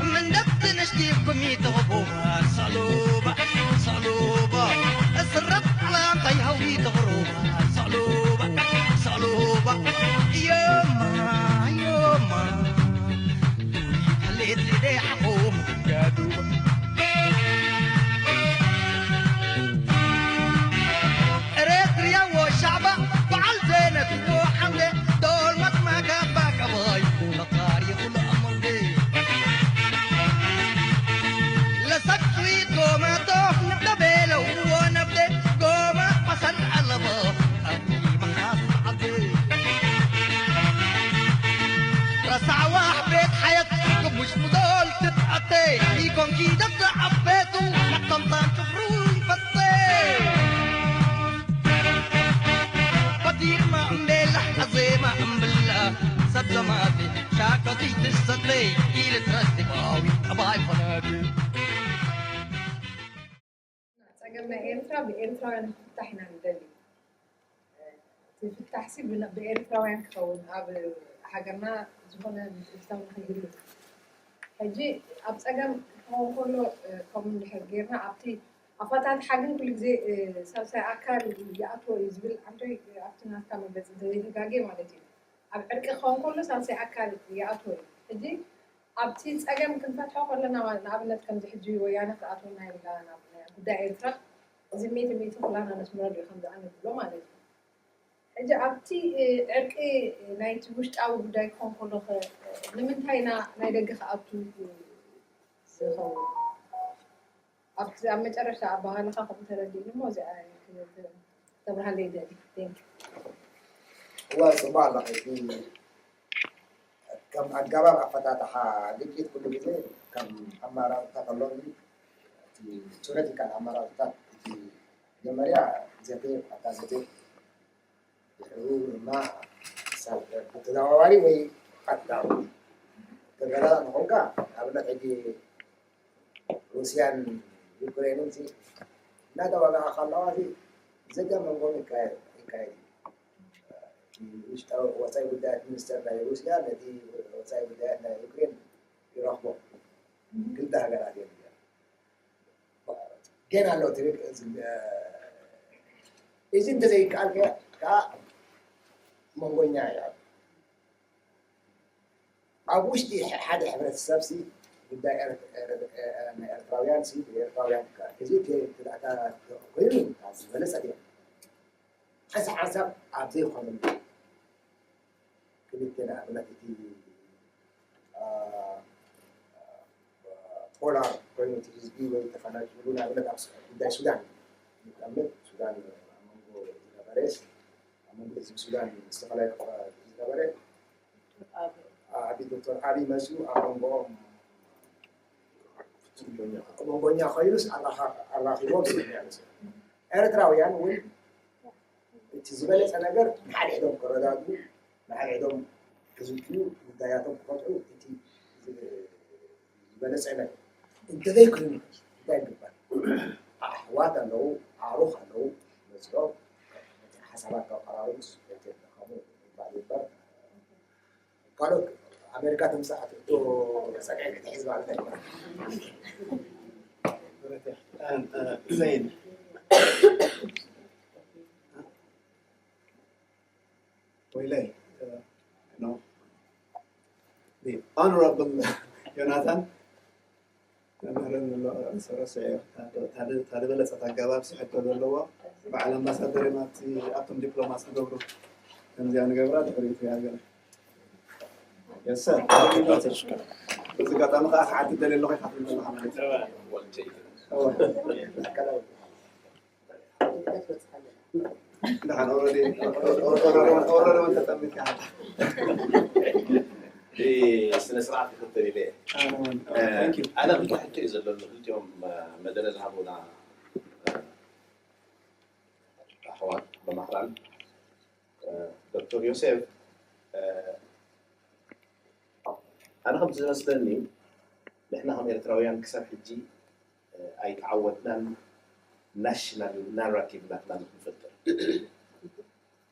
من دبت نشتي كمي تغبوبة صلوبة صلوبة. السرب على مطيها ويتغروبة صلوبة صلوبة. يما يما خليت لي حقوم يا دوبة. ريت ريا وشعبة بعل زينة وحمدة دول مطمع كبا كباي. لطاري كل أمر دي لسكوي كوماتو نبدأ بيلو ونبدأ كوما حسن علبا. أبي محاس عبدي رسع واحد بيت حياة كبوش مدول تتأتي يكون كي دفع عبيتو لقم طان تفروي فتي. بدير ما أمبلا عظيمة أمبلا سبزماتي شاكتي تستطي إلى ترستي باوي أباي فنادي. ጸገም ናይ ኤርትራ ብኤርትራውያን ክፍታሕ ኢና ንደሊ። እቲ ፍታሕሲ ብን- ብኤርትራውያን ክኸውን ኣብ ሃገርና ዝኾነ ምትእትታው ንኸይህሉ። ሕጂ ኣብ ጸገም ክኸውን ከሎ እ፣ ከምኡ እንድሕር ጌርና ኣብቲ ኣፈታትሓ ግን ኩሉ ግዜ እ፣ ሳልሳይ ኣካል ይኣትዎ እዩ ዝብል ዓንቶይ ኣብቲ ናትካ መግለጺ ዘይተጋጌ ማለት እዩ። ኣብ ዕርቂ ክኸውን ከሎ ሳልሳይ ኣካል ይኣትዎ እዩ። ሕጂ ኣብቲ ጸገም ክንፈትሖ ከለና ማለት ንኣብነት ከምዚ ሕጂ ወያነ ክትኣትወና የብላን ኣብ ናይ ጉዳይ ኤርትራ እዚ ሚእቲ ሚእቲ ኩላና ነስምረሉ እዩ ከምዚ ኣነ ዝብሎ ማለት እዩ። ሕጂ ኣብቲ እ፣ ዕርቂ እ፣ ናይቲ ውሽጣዊ ጉዳይ ክኾን ከሎ ኸ እ፣ ንምንታይ ኢና ናይ ደገ ክኣቱ እ፣ ዝኸውን? ኣብቲ ኣብ መጨረሽታ ኣባሃልኻ ከምኡ ተረዲእኒ እሞ እዚኣ ተብርሃለይ ይደሊ። Thank you። እዋ ጽቡቕ ኣለኺ። እቲ ከም ኣገባብ ኣፈታትሓ ግጭት ኩሉ ግዜ ከም ኣማራፅታት ኣሎ። እቲ ቲዮሬቲካል ኣማራፅታት እቲ መጀመርያ ዘተ ኣብታ ዘተ ድሕሪኡ ድማ ክሳብ ብተዘዋዋሪ ወይ ቀጥታዊ ተገዳዳእ ንኾንካ ንኣብነት ሕጂ ሩስያን ዩክሬንን ሲ እናተዋጋኣ ከለዋ ሲ ዘተ መንጎም ይካየድ ይካየድ እዩ። እቲ ውሽጣዊ ወፃኢ ጉዳያት ሚኒስተር ናይ ሩስያ ነቲ ወፃኢ ጉዳያት ናይ ዩክሬን ይረኽቦ። ክልተ ሃገራት እየን እዚኣን። ገና ኣሎ ትብል እዚ እንተዘይከኣል ከዓ መንጎኛ እያ። ኣብ ውሽጢ ሓደ ሕብረተሰብ ሲ ጉዳይ ናይ ኤርትራውያን ሲ ኤርትራውያን እዚ ተዳእታ ኮይኑ ዝበለጸ ድያ ሓንሳብ ሓንሳብ ኣብ ዘይኮነ ክልተ ንኣብነት እቲ ፖላር ኮይኑ እቲ ህዝቢ ወይ ተፈናቂሉ ንኣብነት ኣብ ጉዳይ ሱዳን ንኣብነት ሱዳን ኣብ መንጎ ዝነበረ ኣብ መንጎ ህዝቢ ሱዳን ዝተፈላለየ ዝነበረ ኣቢ ዶክተር ኣቢ መፅኡ ኣብ መንጎኦም መንጎኛ ኮይኑስ ኣራኺቦም ስምያ መፅኡ ኤርትራውያን እውን እቲ ዝበለፀ ነገር ንሓድሕዶም ክረዳድኡ ንሓድሕዶም ክዝትዩ ጉዳያቶም ክፈትሑ እቲ ዝበለፀ ነገር እንተዘይኮይኑ እንታይ ይግበር? ኣሕዋት ኣለዉ፣ ኣዕሩኽ ኣለዉ፣ መፅኦም ሓሳባት ከቀራርቡ ዝደኸሙ ይባል ይበር ካልኦት ኣሜሪካ ተምሳእ ኣትእቶ ፀግዒ ክትሕዝ ማለት ኣይኮነን። ዘይን ወይለይ ኖ ኦኖራብል ዮናታን መምህርን ኣሎ ሰረሰ እታ ዝበለፀት ኣገባብ ሕቶ ዘለዎ በዓል ኣምባሳደር እዮም ኣብቲ ኣብቶም ዲፕሎማት ዝገብሩ ከምዚኣ ንገብራ ድሕሪኡ ትጋገረ የሰ በዚ ኣጋጣሚ ከዓ ክሓትት ደልየ ኣለኹ ይሓትት ዘለኹ ማለት እዩ ስነ ስርዓት ክኽተል ኢለ ኣነ ክልተ ሕቶ እዩ ዘለኒ ክልቲኦም መደረ ዝሃቡና ኣሕዋት መማህራን ዶክተር ዮሴፍ ኣነ ከም ዝመስለኒ ንሕና ከም ኤርትራውያን ክሳብ ሕጂ ኣይተዓወትናን ናሽናል ናራቲቭ ናትና ንክንፈጥር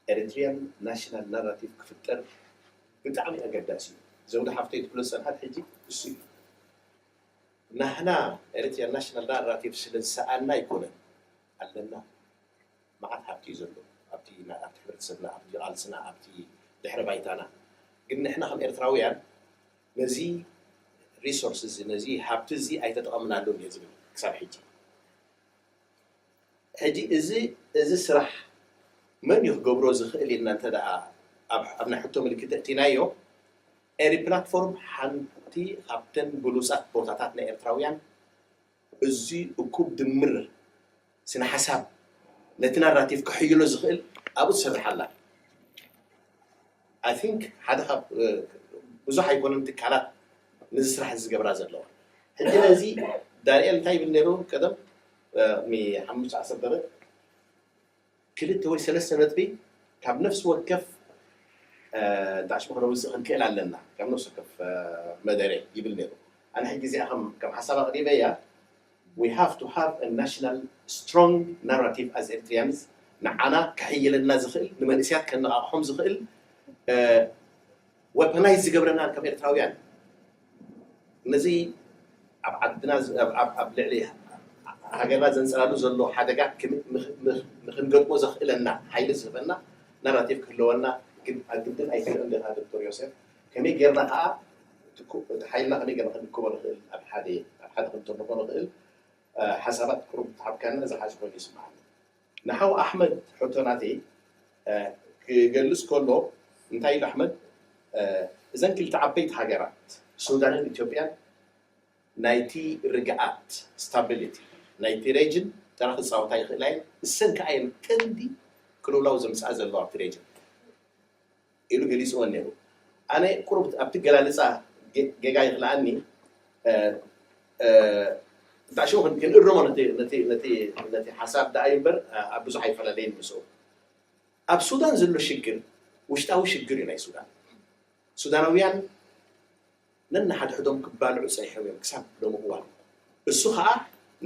Eritrean national narrative ክፍጠር ብጣዕሚ ኣገዳሲ እዩ። ዘውዲ ሓፍተይ ትብሎ ዝፀንሓት ሕጂ እሱ እዩ። ናህና Eritrean national narrative ስለ ዝሰኣና ኣይኮነን ኣለና። መዓት ሃብቲ እዩ ዘሎ ኣብቲ ኣብቲ ሕብረተሰብና፣ ኣብቲ ቃልስና፣ ኣብቲ ድሕረ ባይታና። ግን ንሕና ከም ኤርትራውያን ነዚ resource እዚ፣ ነዚ ሃብቲ እዚ ኣይተጠቐምናሉን እየ ዝብል ክሳብ ሕጂ። ሕጂ እዚ እዚ ስራሕ መን እዩ ክገብሮ ዝኽእል ኢልና እንተ ደኣ ኣብ ኣብ ናይ ሕቶ ምልክት እቲናዮ፣ ኤሪ ፕላትፎርም ሓንቲ ካብተን ብሉጻት ቦታታት ናይ ኤርትራውያን፣ እዚ እኩብ ድምር ስነ ሓሳብ ነቲ ናራቲቭ ክሕይሎ ዝኽእል ኣብኡ ትሰርሕ ኣላ። I think ሓደ ካብ ብዙሕ ኣይኮነን ትካላት ነዚ ስራሕ እዚ ዝገብራ ዘለዋ። ሕጂ ነዚ ዳንኤል እንታይ ይብል ነይሩ ቀደም? ሓሙሽተ ዓሰርተ ደቂቕ ክልተ ወይ ሰለስተ ነጥቢ ካብ ነፍሲ ወከፍ ዳሽቦርድ ነውፅእ ክንክእል ኣለና፣ ካብ ነፍሲ ወከፍ መደረ ይብል ነይሩ። ኣነ ሕጂ እዚኣ ከም ሓሳብ ኣቕሪበያ። We have to have a national strong narrative as Eritreans፣ ንዓና ክሕይለና ዝኽእል፣ ንመንእሰያት ከነቓቕሖም ዝኽእል፣ weaponize ዝገብረና ከም ኤርትራውያን። ነዚ ኣብ ዓድና ኣብ ልዕሊ ሃገርና ዘንጸላሉ ዘሎ ሓደጋ ንክንገጥሞ ዘኽእለና ሓይሊ ዝህበና ናራቲቭ ክህልወና ግን ኣግድን ኣይክእልን ዲኻ ዶክተር ዮሴፍ? ከመይ ጌርና ከዓ እቲ ሓይልና ከመይ ጌርና ክንክቦ ንኽእል፣ ኣብ ሓደ ኣብ ሓደ ክንጥርንፎ ንኽእል ሓሳባት ቅሩብ ተሓብካና ዝሓሸ ኮይኑ ይስምዓኒ። ንሓው ኣሕመድ ሕቶ ናተይ ክገልጽ ከሎ እንታይ ኢሉ ኣሕመድ፣ እዘን ክልተ ዓበይቲ ሃገራት ሱዳንን ኢትዮጵያን ናይቲ ርግኣት፣ ስታቢሊቲ፣ ናይቲ ሬጅን ተራ ክጻወታ ይኽእላ እየን። እሰን ከኣ እየን ቀንዲ ቅልውላው ዘምጽኣ ዘለዋ ኣብቲ ሬጅን ኢሉ ገሊጽወን ነይሩ። ኣነ ቁሩብ ኣብቲ ገላልጻ ጌጋ ይኽልኣኒ፣ ብጣዕሽሙ ክንእርሞ ነቲ ሓሳብ ደኣ እዩ እምበር ኣብ ብዙሕ ኣይፈላለየን ምስኡ። ኣብ ሱዳን ዘሎ ሽግር ውሽጣዊ ሽግር እዩ ናይ ሱዳን። ሱዳናውያን ነንሓድሕዶም ክባልዑ ጸኒሖም እዮም ክሳብ ሎሚ እዋን። እሱ ኸኣ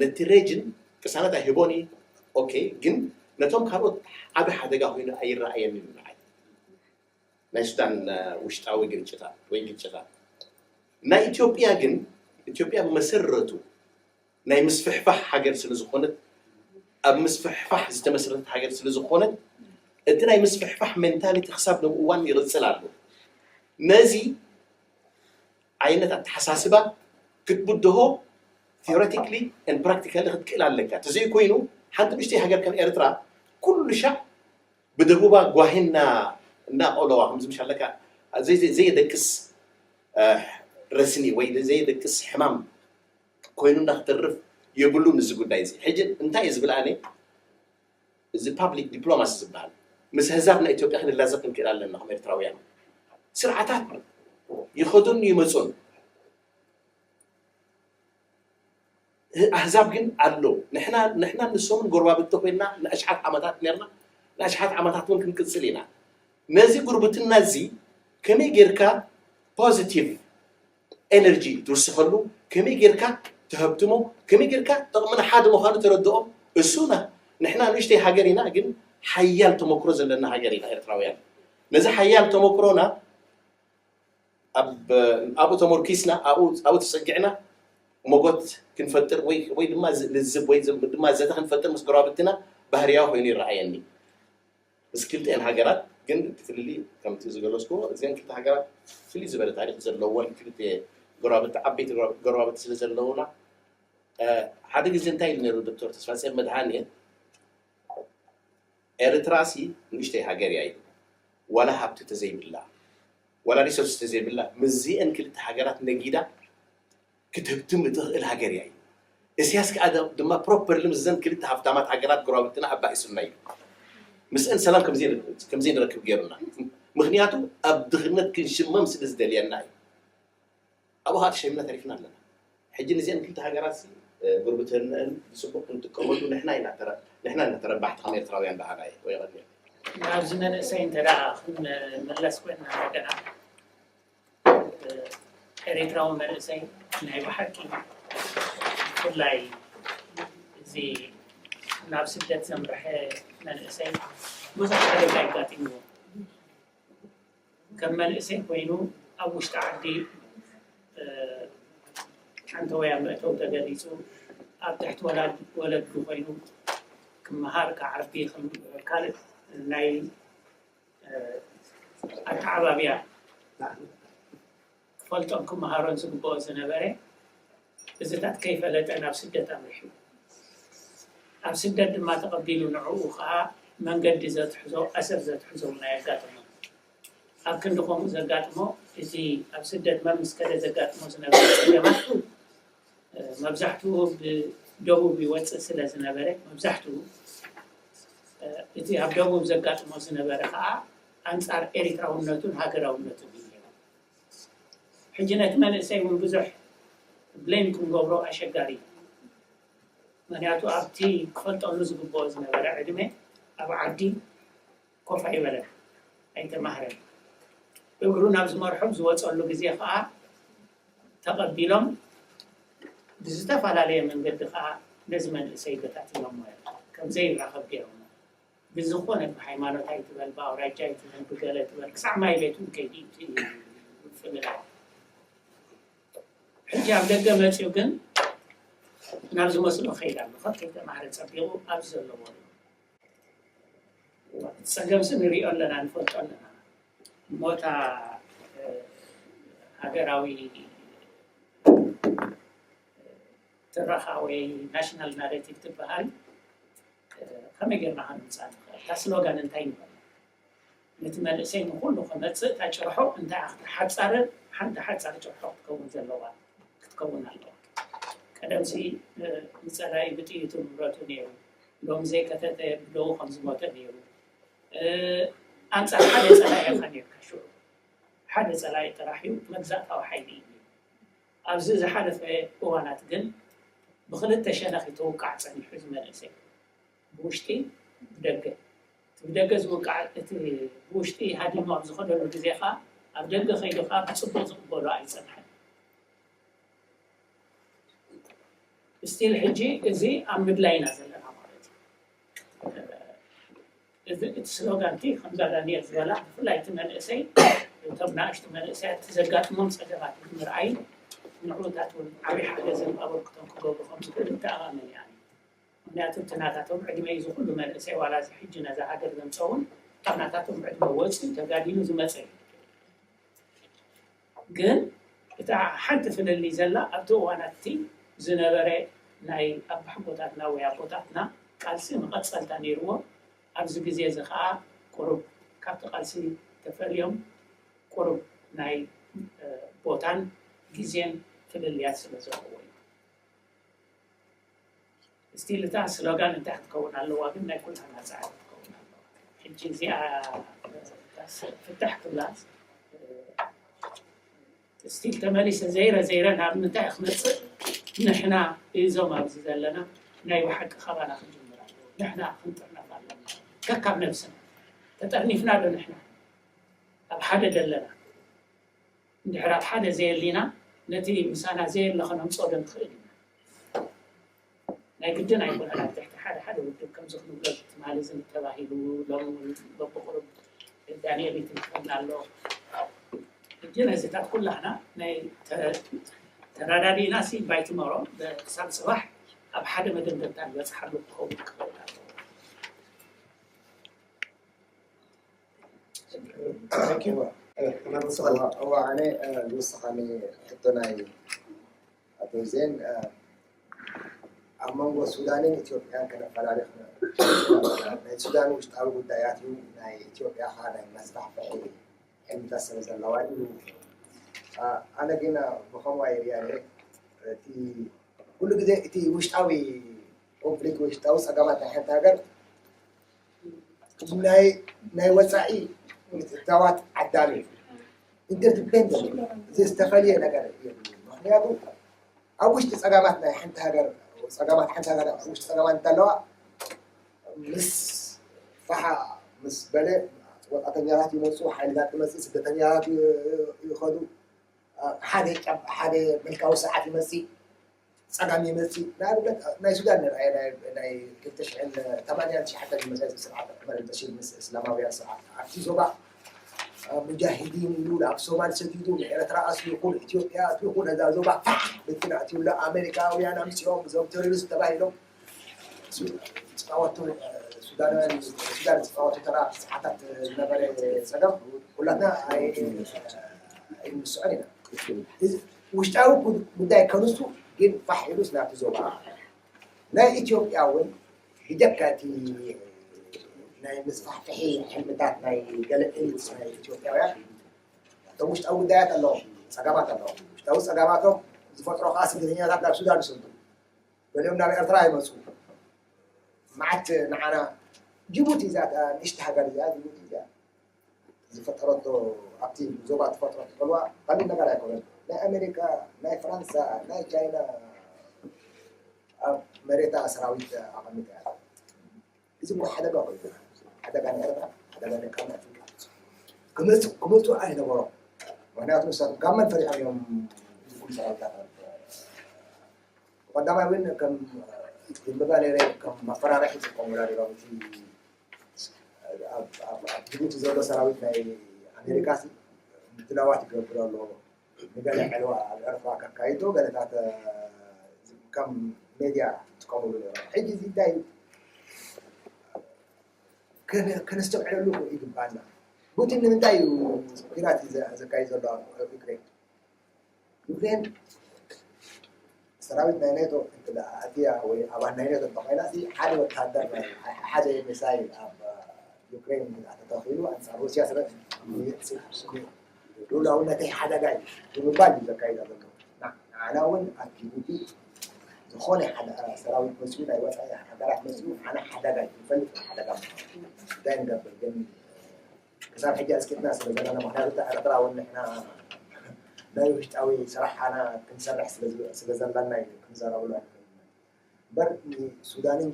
ነቲ ሬጅን ቅሳነት ኣይህቦን እዩ። ኦኬ፣ ግን ነቶም ካልኦት ዓቢ ሓደጋ ኮይኑ ኣይረኣየንን እዩ ንዓይ። ናይ ሱዳን ውሽጣዊ ግርጭታት ወይ ግጭታት። ናይ ኢትዮጵያ ግን፣ ኢትዮጵያ ብመሰረቱ ናይ ምስፍሕፋሕ ሃገር ስለ ዝኾነት፣ ኣብ ምስፍሕፋሕ ዝተመስረተት ሃገር ስለ ዝኾነት፣ እቲ ናይ ምስፍሕፋሕ ሜንታሊቲ ክሳብ ሎም እዋን ይቕጽል ኣሎ። ነዚ ዓይነት ኣተሓሳስባ ክትብድሆ ቴዎሬቲካሊ ን ፕራክቲካሊ ክትክእል ኣለካ። ተዘይኮይኑ ሓንቲ ንእሽተይ ሃገር ከም ኤርትራ ኩሉ ሻዕ ብደቡባ ጓሂና እናቆለዋ ከምዚ ምሽ ኣለካ ዘየደቅስ ረስኒ ወይ ዘየደቅስ ሕማም ኮይኑ እናክተርፍ የብሉን። እዚ ጉዳይ እዚ ሕጂ እንታይ እዩ ዝብል ኣነ፣ እዚ ፓብሊክ ዲፕሎማሲ ዝበሃል ምስ ህዛብ ናይ ኢትዮጵያ ክንላዘብ ክንክእል ኣለና። ከም ኤርትራውያን ስርዓታት ይኸዱን ይመፁን። ኣህዛብ ግን ኣሎ። ንሕና ንሕና ንሶምን ጎረባብቲ ኮይና ንኣሽሓት ዓመታት ነርና፣ ንኣሽሓት ዓመታት እውን ክንቅፅል ኢና። ነዚ ጉርብትና እዚ ከመይ ጌርካ ፖዚቲቭ ኤነርጂ ትውስኸሉ፣ ከመይ ጌርካ ትሀብትሞ፣ ከመይ ጌርካ ጥቕሚ ንሓደ ምዃኑ ተረድኦም። እሱና ንሕና ንእሽተይ ሃገር ኢና፣ ግን ሓያል ተመክሮ ዘለና ሃገር ኢና ኤርትራውያን። ነዚ ሓያል ተመክሮና ኣብኡ ተመርኪስና ኣብኡ ተፀጊዕና ሞጎት ክንፈጥር ወይ ድማ ልዝብ ወይ ድማ ዘተ ክንፈጥር ምስ ጎረባብትና ባህርያዊ ኮይኑ ይረኣየኒ። ምስ ክልቲኤን ሃገራት ግን እቲ ፍልልይ ከምቲ ዝገለፅኩዎ እዚአን ክልተ ሃገራት ፍልይ ዝበለ ታሪክ ዘለወን ክልተ ጎረባብቲ ዓበይቲ ጎረባብቲ ስለ ዘለውና ሓደ ግዜ እንታይ ኢሉ ነይሩ ዶክተር ተስፋፅዮን መድሃኔ ኤርትራ ሲ ንእሽተይ ሃገር እያ ኢሉ ዋላ ሃብቲ ተዘይብላ ዋላ ሪሶርስ ተዘይብላ ምስዚአን ክልተ ሃገራት ነጊዳ ክትህብትም እትኽእል ሃገር እያ ኢሉ። እስያስ ከዓ ድማ ፕሮፐርሊ ምስዘን ክልተ ሃብታማት ሃገራት ጎረባብትና ኣባኢሱና እዩ። ምስአን ሰላም ከምዘይንረክብ ገይሩና። ምክንያቱ ኣብ ድኽነት ክንሽመም ስለ ዝደልየና እዩ። ኣብኡ ከዓ ተሸሚና ተሪፍና ኣለና። ሕጂ ንዚአን ክልተ ሃገራት ጉርብትንአን ብፅቡቅ ክንጥቀመሉ ንሕና ኢና ተረ- ንሕና ኢና ተረባሕቲ ከም ኤርትራውያን በሃላይ ወይ ቀኒል። ኣብዚ መንእሰይ እንተ ክንመለስ ኮይና እንደገና ኤሪትራዊ መንእሰይ ናይ ብሓቂ ብፍላይ እዚ ናብ ስደት ዘምርሐ መንእሰይ ብዙሕ ሓደጋ ኣጋጢምዎ። ከም መንእሰይ ኮይኑ ኣብ ውሽጢ ዓዲ ሓንተ ወያ መእተው ተገሊፁ፣ ኣብ ትሕቲ ወለዱ ኮይኑ ክመሃር ክዓቢ ካልእ ናይ ኣተዓባብያ ክፈልጦን ክመሃሮን ዝግብኦ ዝነበረ እዚታት ከይፈለጠ ናብ ስደት ኣምሪሑ። ኣብ ስደት ድማ ተቐቢሉ ንዕኡ ከዓ መንገዲ ዘትሕዞ፣ ኣሰር ዘትሕዞ እውን ኣየጋጠሞ። ኣብ ክንዲ ከምኡ ዘጋጥሞ፣ እቲ ኣብ ስደት መምስ ከደ ዘጋጥሞ ዝነበረ ፀገማት መብዛሕትኡ ብደቡብ ይወፅእ ስለ ዝነበረ፣ መብዛሕትኡ እቲ ኣብ ደቡብ ዘጋጥሞ ዝነበረ ከዓ ኣንፃር ኤሪትራውነቱን ሃገራውነቱን እዩ። ሕጂ ነቲ መንእሰይ እውን ብዙሕ ብሌም ክንገብሮ ኣሸጋሪ እዩ። ምክንያቱ ኣብቲ ክፈልጠሉ ዝግብኦ ዝነበረ ዕድመ ኣብ ዓዲ ኮፍ ኣይበለን፣ ኣይተማህረን። እግሩ ናብ ዝመርሖም ዝወፀሉ ግዜ ከዓ ተቐቢሎም ብዝተፈላለየ መንገዲ ከዓ ነዚ መንእሰይ በታቲኖሞ እዮም፣ ከም ዘይራኸብ ገይሮሞ። ብዝኾነ ብሃይማኖት ኣይትበል፣ ብኣውራጃ ኣይትበል፣ ብገለ ትበል፣ ክሳዕ ማይ ቤት እውን ከይዲ ምፍልላይ። ሕጂ ኣብ ደገ መፂኡ ግን ናብ ዝመስሎ ከይድ ኣሎ። ካብ ከይተማህረ ፀቢቑ ኣብዚ ዘለዎ ኣሎ። እቲ ፀገምሲ ንሪኦ ኣለና፣ ንፈልጦ ኣለና። እሞ እታ ሃገራዊ ትረኻ ወይ ናሽናል ናሬቲቭ ትበሃል ከመይ ጌርና ከነምፅኣ ንኽእል? እታ ስሎጋን እንታይ ንበል? ነቲ መንእሰይ ንኹሉ ክመፅእ እታ ጭርሖ እንታይ ሓፃርን ሓንቲ ሓፃር ጭርሖ ክትከውን ዘለዋ ክትከውን ኣለዋ። ቀደምሲ ንፀላኢ ብጥይቱ ንብረቱ ነይሩ፣ ሎም ዘይከተተ ብደዉ ከም ዝሞተ ነይሩ። ኣንፃር ሓደ ፀላኢ ኢኻ ነይርካ ሽዑ። ሓደ ፀላኢ ጥራሕ እዩ፣ መግዛእታዊ ሓይሊ እዩ። ኣብዚ ዝሓለፈ እዋናት ግን ብክልተ ሸነኽ ይተውቃዕ ፀኒሑ እዚ መንእሰይ፣ ብውሽጢ ብደገ። እቲ ብደገ ዝውቃዕ፣ እቲ ብውሽጢ ሃዲሙ ኣብ ዝኸደሉ ግዜ ከዓ ኣብ ደገ ከይዱ ከዓ ብፅቡቅ ዝቕበሎ ኣይፀንሐን። ስቲል ሕጂ እዚ ኣብ ምድላይ ኢና ዘለና ማለት እዩ። እዚ እቲ ስሎጋን እቲ ከምዛ ዳንኤል ዝበላ ብፍላይ እቲ መንእሰይ እቶም ንኣሽቱ መንእሰያት እቲ ዘጋጥሞም ፀገማት ብምርኣይ ንዕኡታት እውን ዓብዪ ሓገዝን ኣበርክቶን ክገብሩ ከም ዝኽእሉ ይተኣማመን እየ ኣነ። ምክንያቱ እቲ ናታቶም ዕድመ እዩ፣ እዚ ኩሉ መንእሰይ ዋላ እዚ ሕጂ ነዛ ሃገር ዘምፀ እውን ካብ ናታቶም ዕድመ ወፂኡ ተጋዲሉ ዝመፀ እዩ። ግን እታ ሓንቲ ፍልልይ ዘላ ኣብቲ እዋናት እቲ ዝነበረ ናይ ኣባሓጎታትና ወይ ኣቦታትና ቃልሲ መቐፀልታ ነይርዎ። ኣብዚ ግዜ እዚ ከዓ ቁሩብ ካብቲ ቃልሲ ተፈልዮም ቁሩብ ናይ ቦታን ግዜን ፍልልያት ስለ ዘለዎ እዩ። ስቲል እታ ስሎጋን እንታይ ክትከውን ኣለዋ ግን ናይ ኩላና ፃዕሪ ክትከውን ኣለዋ። ሕጂ እዚኣ ፍታሕ ክብላ ስቲል ተመሊሰ ዘይረ ዘይረ ናብ ምንታይ ክመፅእ ንሕና እዞም ኣብዚ ዘለና ናይ ብሓቂ ካባና ክንጅምር ኣለዎ። ንሕና ክንጥርነፍ ኣለና ከካብ ነብስና ተጠርኒፍና ዶ ንሕና ኣብ ሓደ ዘለና እንድሕር ኣብ ሓደ ዘየሊና ነቲ ምሳና ዘየለ ከነምፅኦ ዶ ንኽእል ኢና? ናይ ግድን ኣይኮነን ኣብ ትሕቲ ሓደ ሓደ ውድብ ከምዚ ክንብሎ ትማሊ ዝን ተባሂሉ ሎሚ እውን በብቁሩብ ዳንኤል ይትንክፈልና ኣሎ። ሕጂ ነዚታት ኩላህና ናይ ተረዳዲእና ሲ ባይትመሮ ክሳብ ፅባሕ ኣብ ሓደ መደምደምታ ንበፅሓሉ ክኸውን ክኽእል ኣለዎ። እዋ ኣነ ዝወስኻኒ ሕቶ ናይ ኣቶ ዜን ኣብ መንጎ ሱዳንን ኢትዮጵያን ከነፈላለ ናይ ሱዳን ውሽጣዊ ጉዳያት እዩ ናይ ኢትዮጵያ ከዓ ናይ መስፋሕፍሒ ሕልምታት ስለ ዘለዋ እዩ። ኣነ ግን ብኸምዋ ይሪያ እቲ ኩሉ ግዜ እቲ ውሽጣዊ ኮንፍሊክት ውሽጣዊ ፀገማት ናይ ሓንቲ ሃገር ናይ ናይ ወፃኢ ምትእትታዋት ዓዳሚ እዩ። ኢንተርዲፔንደንት እዚ ዝተፈልየ ነገር የብሉ። ምክንያቱ ኣብ ውሽጢ ፀገማት ናይ ሓንቲ ሃገር ፀገማት ሓንቲ ሃገር ኣብ ውሽጢ ፀገማት እንተለዋ ምስ ፋሓ ምስ በለ ወፃተኛታት ይመፁ፣ ሓይልታት ይመፅእ፣ ስደተኛታት ይኸዱ። ሓደ ሓደ ምልካዊ ስርዓት ይመፅእ። ጸጋም ይመጽእ። ንኣብነት ናይ ሱዳን ንርኣየ ናይ ክልተ ሽሕን ተማንያን ትሽዓተን ዝመጸ ስርዓት ዑመር ኣልበሽር ምስ እስላማውያን ስርዓት ኣብቲ ዞባ ሙጃሂዲን ኢሉ ኣብ ሶማል ሰዲዱ ንኤርትራ ኣስሊኹ ንኢትዮጵያ ኣስሊኹ ነዛ ዞባ ፋሕ ብትን ኣእትዩላ ኣሜሪካውያን ኣምጺኦም እዞም ቴሮሪስት ተባሂሎም ዝጻወቱ ሱዳናውያን ሱዳን ዝጻወቱ ተራ ሰዓታት ዝነበረ ጸገም ኩላትና ኣይንስዖን ኢና። ውሽጣዊ ጉዳይ ከንሱ ግን ፋሕ ኢሉስ ናብቲ ዞባ ናይ ኢትዮጵያ እውን ብጀካ እቲ ናይ ምስፋሕፍሒ ሕልምታት ናይ ገለ ኤሊትስ ናይ ኢትዮጵያውያን እቶም ውሽጣዊ ጉዳያት ኣለዎም፣ ጸገማት ኣለዎም። ውሽጣዊ ጸገማቶም ዝፈጥሮ ከዓ ስደተኛታት ናብ ሱዳን ይሰዱ፣ ገሊኦም ናብ ኤርትራ ይመፁ። መዓት ንዓና ጅቡቲ እዛ ንእሽቲ ሃገር እዚኣ ጅቡቲ እዚኣ ዝፈጠረቶ ኣብቲ ዞባ ትፈጥሮ ትፈልዋ ቀሊል ነገር ኣይኮነን። ናይ ኣሜሪካ፣ ናይ ፍራንሳ፣ ናይ ቻይና ኣብ መሬታ ሰራዊት ኣቐሚጣ እያ። እዚ እኮ ሓደጋ ኮይኑ ሓደጋ ንኤርትራ ሓደጋ ንቀርኒ ኣፍሪካ ክመፁ ክመፁ ኣይነበሮም። ምክንያቱ ንሳቶም ካብ መን ፈሪሖም እዮም እዚ ኩሉ ሰራዊታት ቀዳማይ እውን ከም ዝንበባ ነይረ ከም መፈራርሒ ዝጥቀሙላ ነይሮም እቲ ኣብ ጅቡቲ ዘሎ ሰራዊት ናይ ኣሜሪካ ምድላዋት ይገብር ኣሎ። ንገለ ዕልዋ ኣብ ኤርትራ ከካይዶ ገለታት ከም ሜድያ ዝጥቀምሉ ነይሮም። ሕጂ እዚ እንታይ እዩ ከነስተውዕለሉ ይግባና። ቡቲን ንምንታይ እዩ ኲናት ዘካይድ ዘሎ ኣብ ዩክሬን? ዩክሬን ሰራዊት ናይ ኔቶ ኣትያ ወይ ኣባል ናይ ኔቶ እንተኮይና ሓደ ወታደር ሓደ ሚሳይል ኣብ ዩክሬን ተተኺሉ ኣንፃር ሩስያ ስለ ልኡላውነተይ ሓደጋ እዩ ብምባል እዩ ዘካይዳ ዘሎ። ንዓና እውን ኣብ ጅቡቲ ዝኾነ ሓደ ሰራዊት መፅኡ ናይ ወፃኢ ሃገራት መፅኡ ንዓና ሓደጋ እዩ ንፈልጥ ሓደጋ እንታይ ንገብር ግን ክሳብ ሕጂ ኣስቂጥና ስለ ዘለና ምክንያቱ እታ ኤርትራ እውን ንሕና ናይ ውሽጣዊ ስራሓና ክንሰርሕ ስለ ዘለና እዩ ክንዘረብሉ ኣይንኽእልን እምበር ሱዳንን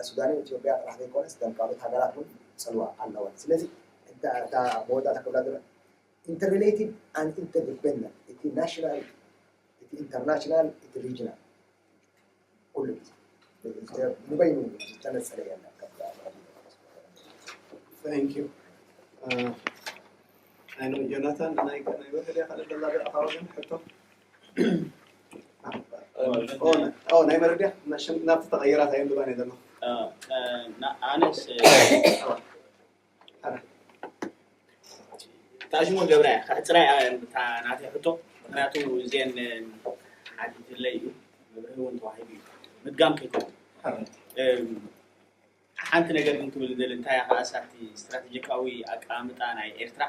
ሱዳንን ኢትዮጵያ ጥራሕ ዘይኮነስ እተን ካልኦት ሃገራት እውን ፅልዋ ኣለወን ስለዚ እታ መወዳእታ ክብላ ዝረ interrelated and interdependent እቲ ናሽናል እቲ ኢንተርናሽናል እቲ ሪጅናል ኩሉ ግዜ ንበይኑ ዝተነፀለ የለን። Thank you. ዮናታን ናይ ናይ ወረዳ ካልእ ዘላ ኣታዊ ግን ሕቶ ናይ መረዳ ናብቲ ተቐይራት ኣየንብባን እየ ዘለኹ። ኣነስ ታሽሞ ገብረ ከሕፅራ እያ እታ ናተይ ሕቶ ምክንያቱ እዚአን ሓቲትለይ እዩ መብርሂ እውን ተዋሂቡ እዩ ምድጋም ከይኮኑ ሓንቲ ነገር ግን ክብል ዝደሊ እንታይ እያ ከዓሳ እቲ ስትራቴጂካዊ ኣቀማምጣ ናይ ኤርትራ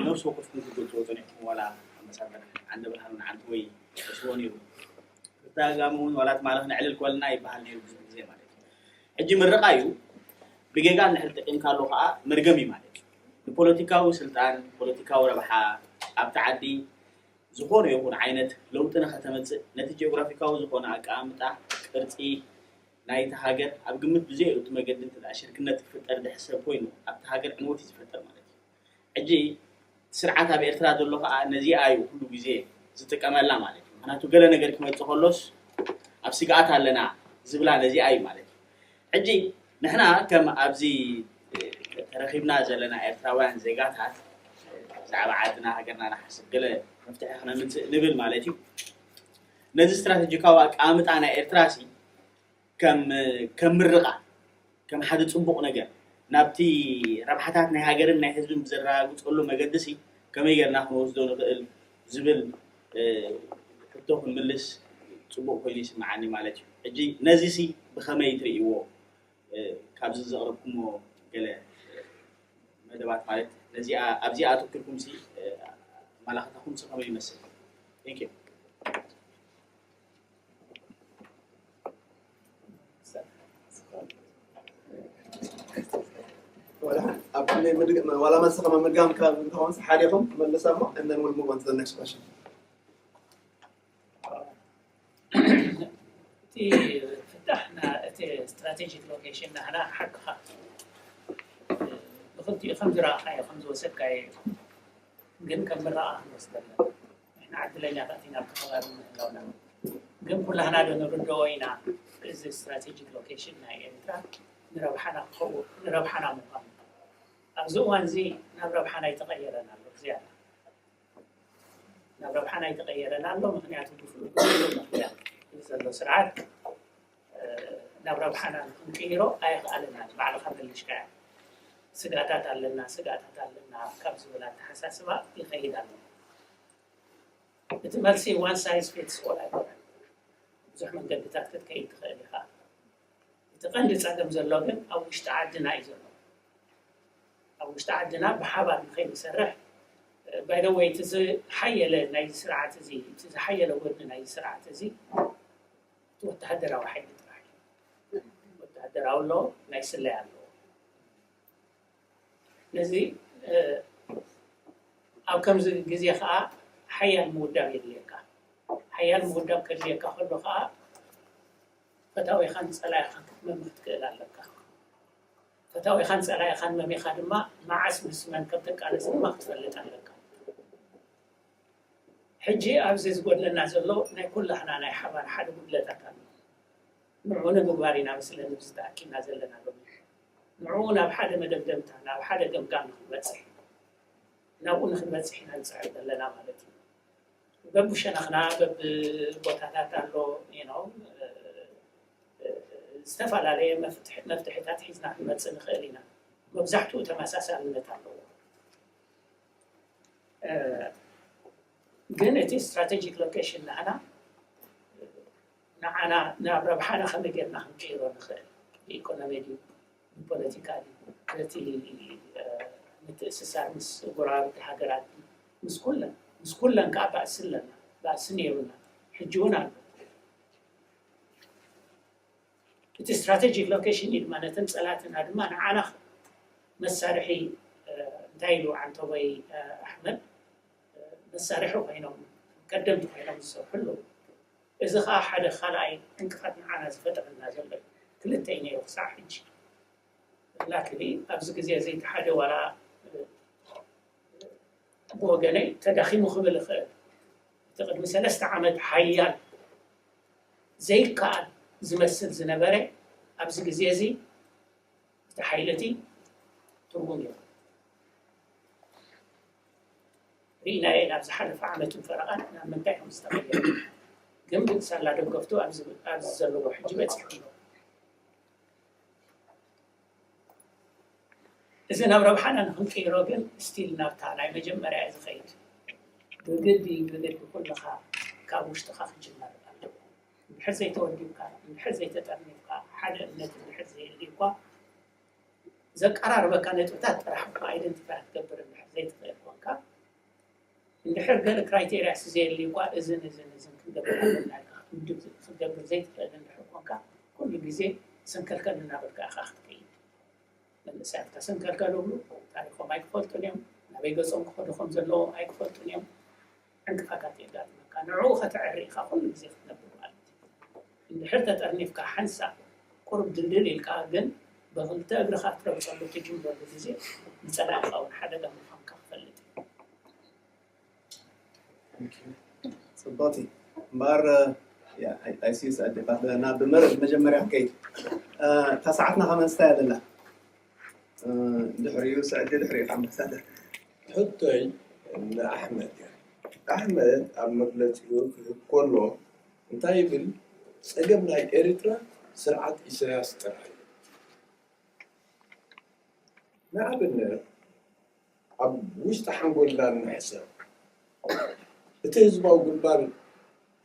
ነብሲ ወከፍኩም ክትገልፅዎ ፀኒሕኩም ዋላ ኣምባሳደር ዓንደ ብርሃን ዓንተ ወይ ተስቦ ነይሩ ብተደጋጋሚ እውን ዋላ ትማሊ ክነዕልል ክበልና ይበሃል ነይሩ ብዙሕ ግዜ ማለት እዩ ሕጂ ምርቓ እዩ ብጌጋ እንድሕር ጠቂምካሉ ከዓ መርገም እዩ ማለት እዩ ንፖለቲካዊ ስልጣን ፖለቲካዊ ረብሓ ኣብቲ ዓዲ ዝኾነ ይኹን ዓይነት ለውጢ ንኸተመፅእ ነቲ ጂኦግራፊካዊ ዝኾነ ኣቀማምጣ ቅርፂ ናይቲ ሃገር ኣብ ግምት ብዘየእቱ መገዲ እንተ ሽርክነት ክፍጠር ድሕሰብ ኮይኑ ኣብቲ ሃገር ዕንወት እዩ ዝፈጥር ማለት እዩ። ሕጂ ስርዓት ኣብ ኤርትራ ዘሎ ከዓ ነዚኣ እዩ ኩሉ ግዜ ዝጥቀመላ ማለት እዩ። ምክንያቱ ገለ ነገር ክመፅእ ከሎስ ኣብ ስግኣት ኣለና ዝብላ ነዚኣ እዩ ማለት እዩ። ሕጂ ንሕና ከም ኣብዚ ተረኺብና ዘለና ኤርትራውያን ዜጋታት ብዛዕባ ዓድና ሃገርና ንሓስብ ገለ መፍትሒ ክነምፅእ ንብል ማለት እዩ። ነዚ ስትራቴጂካዊ ኣቀማምጣ ናይ ኤርትራ ሲ ከም ከም ምርቓ ከም ሓደ ፅቡቕ ነገር ናብቲ ረብሓታት ናይ ሃገርን ናይ ህዝብን ብዘረጋግፀሉ መገዲ ሲ ከመይ ጌርና ክንወስዶ ንኽእል ዝብል ሕቶ ክንምልስ ፅቡቕ ኮይኑ ይስምዓኒ ማለት እዩ። ሕጂ ነዚ ሲ ብኸመይ ትርእይዎ? ካብዚ ዘቕረብኩሞ ገለ መደባት ማለት ነዚኣ ኣብዚኣ ኣተኩርኩም ሲ ኣመላኽታኹም ሲ ከመይ ይመስል? Thank you. ዋላ መልሲ ከመ ምድጋም እንተኾንስ ሓዲኹም መልሳ እሞ and then we'll move on to the next question. እቲ ፍታሕ እቲ strategic location ናህና ሓቅኻ ብክልቲኡ ከም ዝረኣኻዮ ከም ዝወሰድካዮ ግን ከም ምረቓ ክንወስደለን ንሕና ዕድለኛታት ኢና ኣብቲ ከባቢ ምህላውና ግን ኩላህና ዶ ንርድኦ ኢና እዚ ስትራቴጂክ ሎኬሽን ናይ ኤርትራ ንረብሓና ክኸውን ንረብሓና ምዃኑ? ኣብዚ እዋን እዚ ናብ ረብሓና ኣይተቐየረን ኣሎ፣ ዝያዳ ናብ ረብሓና ኣይተቐየረን ኣሎ። ምኽንያቱ ብፍሉይ ብፍሉይ ምኽንያት ዘሎ ስርዓት ናብ ረብሓና ንክንቅይሮ ኣየኽኣለና። ባዕልኻ መሊሽካ ስጋታት ኣለና ስጋታት ኣለና ካብ ዝብል ኣተሓሳስባ ይኸይድ ኣሎ። እቲ መልሲ ዋን ሳይዝ ፊትስ ኦል ኣይኮነን። ብዙሕ መንገድታት ክትከይድ ትኽእል ኢኻ። እቲ ቀንዲ ፀገም ዘሎ ግን ኣብ ውሽጢ ዓድና እዩ ዘሎ። ኣብ ውሽጢ ዓድና ብሓባር ንኸይንሰርሕ ባይደወይ እቲ ዝሓየለ ናይዚ ስርዓት እዚ እቲ ዝሓየለ ጎድኒ ናይዚ ስርዓት እዚ እቲ ወተሃደራዊ ሓይሊ ጥራሕ እዩ። ወተሃደራዊ ኣሎ፣ ናይ ስለያ ኣለዎ። ነዚ ኣብ ከምዚ ግዜ ከዓ ሓያል ምውዳብ የድልየካ። ሓያል ምውዳብ ከድልየካ ከሎ ከዓ ፈታዊኻን ፀላኢኻን ክትመሚ ክትክእል ኣለካ። ፈታዊኻን ፀላኢኻን መሚኻ ድማ መዓስ ምስ መን ከም ትቃለስ ድማ ክትፈልጥ ኣለካ። ሕጂ ኣብዚ ዝጎድለና ዘሎ ናይ ኩላህና ናይ ሓባር ሓደ ጉድለታት ኣሎ። ንዑ ንምግባር ኢና መስለኒ ብዚ ተኣኪብና ዘለና ሎሚ። ንዑ ናብ ሓደ መደምደምታ ናብ ሓደ ገምጋም ንክንበፅሕ ናብኡ ንክንበፅሕ ኢና ንፅዕር ዘለና ማለት እዩ። በብሸነኽና በብቦታታት ኣሎ ነው ዝተፈላለየ መፍትሕታት ሒዝና ክንመፅእ ንኽእል ኢና። መብዛሕትኡ ተመሳሳልነት ኣለዎ። ግን እቲ ስትራቴጂክ ሎኬሽን ንዓና ንዓና ናብ ረብሓና ከመይ ጌርና ክንቅይሮ ንኽእል? ብኢኮኖሚ ድዩ ብፖለቲካ ድዩ በቲ ምትእስሳር ምስ ጎረባብቲ ሃገራት ምስ ኩለን ምስ ኩለን ከዓ ባእሲ ኣለና። ባእሲ ነይሩና ሕጂ እውን ኣሎ። እቲ ስትራቴጂክ ሎኬሽን እዩ ድማ ነተን ፀላእትና ድማ ንዓና መሳርሒ እንታይ ኢሉ ዓንተቦይ ኣሕመድ መሳርሒ ኮይኖም ቀደምቲ ኮይኖም ዝሰርሑ ኣለዉ። እዚ ከዓ ሓደ ካልኣይ ዕንቅፋት ንዓና ዝፈጥረልና ዘሎ እዩ። ክልተ እዩ ነይሩ ክሳብ ሕጂ። ላክሊ ኣብዚ ግዜ እዚ እቲ ሓደ ዋላ ብወገነይ ተዳኺሙ ክብል ይኽእል። እቲ ቅድሚ ሰለስተ ዓመት ሓያል ዘይከኣል ዝመስል ዝነበረ ኣብዚ ግዜ እዚ እቲ ሓይሊ እቲ ትርጉም የብሉን። ርኢናዮ ኢና ኣብ ዝሓለፈ ዓመትን ፈረቓን ናብ ምንታይ ከም ዝተቐየረ። ግን ብሳላ ደገፍቱ ኣብዚ ኣብዚ ዘለዎ ሕጂ በፂሑ ኣሎ። እዚ ናብ ረብሓና ንክንቅይሮ ግን ስቲል ናብታ ናይ መጀመርያ እዩ ዝኸይድ። ብግዲ ብግዲ ኩልኻ ካብ ውሽጥኻ ክጅመር ኣለዎ። እንድሕር ዘይተወዲብካ እንድሕር ዘይተጠርኒፍካ ሓደ እምነት እንድሕር ዘየልዩ እኳ ዘቀራርበካ ነጥብታት ጥራሕ እኳ ኣይደንቲፋይ ክትገብር እንድሕር ዘይትኽእል ኮንካ እንድሕር ገለ ክራይቴርያስ ዘየልዩ እኳ እዝን እዝን እዝን ክንገብር ኣለና ኢልካ ክትምድብ ክትገብር ዘይትኽእል እንድሕር ኮንካ ኩሉ ግዜ ሰንከልከል እናበልካ ኢኻ ክትከይድ። መንእሰያት ከሰንከልከል እብሉ ታሪኾም ኣይክፈልጡን እዮም። ናበይ ገጾም ክኸዱ ከም ዘለዎም ኣይክፈልጡን እዮም። ዕንቅፋታት የጋጥመካ። ንዕኡ ከተዕሪ ኢኻ ኩሉ ግዜ ክትነብር ማለት እዩ። እንድሕር ተጠርኒፍካ ሓንሳእ ቁሩብ ድልድል ኢልካ ግን ብኽልተ እግርኻ ትረግጸሉ ትጅምረሉ ግዜ ንጸላኢኻ እውን ሓደጋ ምዃንካ ክፈልጥ እዩ። ፅቡቕቲ እምበኣር ኣይሲስ ኣዴታት ናብ መርሕ መጀመርያ ከይድ እታ ሰዓትና ከመንስታ ያለና ድሕሪኡ ስዕዲ ድሕሪኡ ካብ መሳተፍ ሕቶይ ንኣሕመድ እያ። ኣሕመድ ኣብ መግለፂኡ ክህብ ከሎ እንታይ ይብል? ፀገም ናይ ኤርትራ ስርዓት ኢሳያስ ጥራሕ እዩ። ንኣብነት ኣብ ውሽጢ ሓንጎልና ንሕሰብ። እቲ ህዝባዊ ግንባር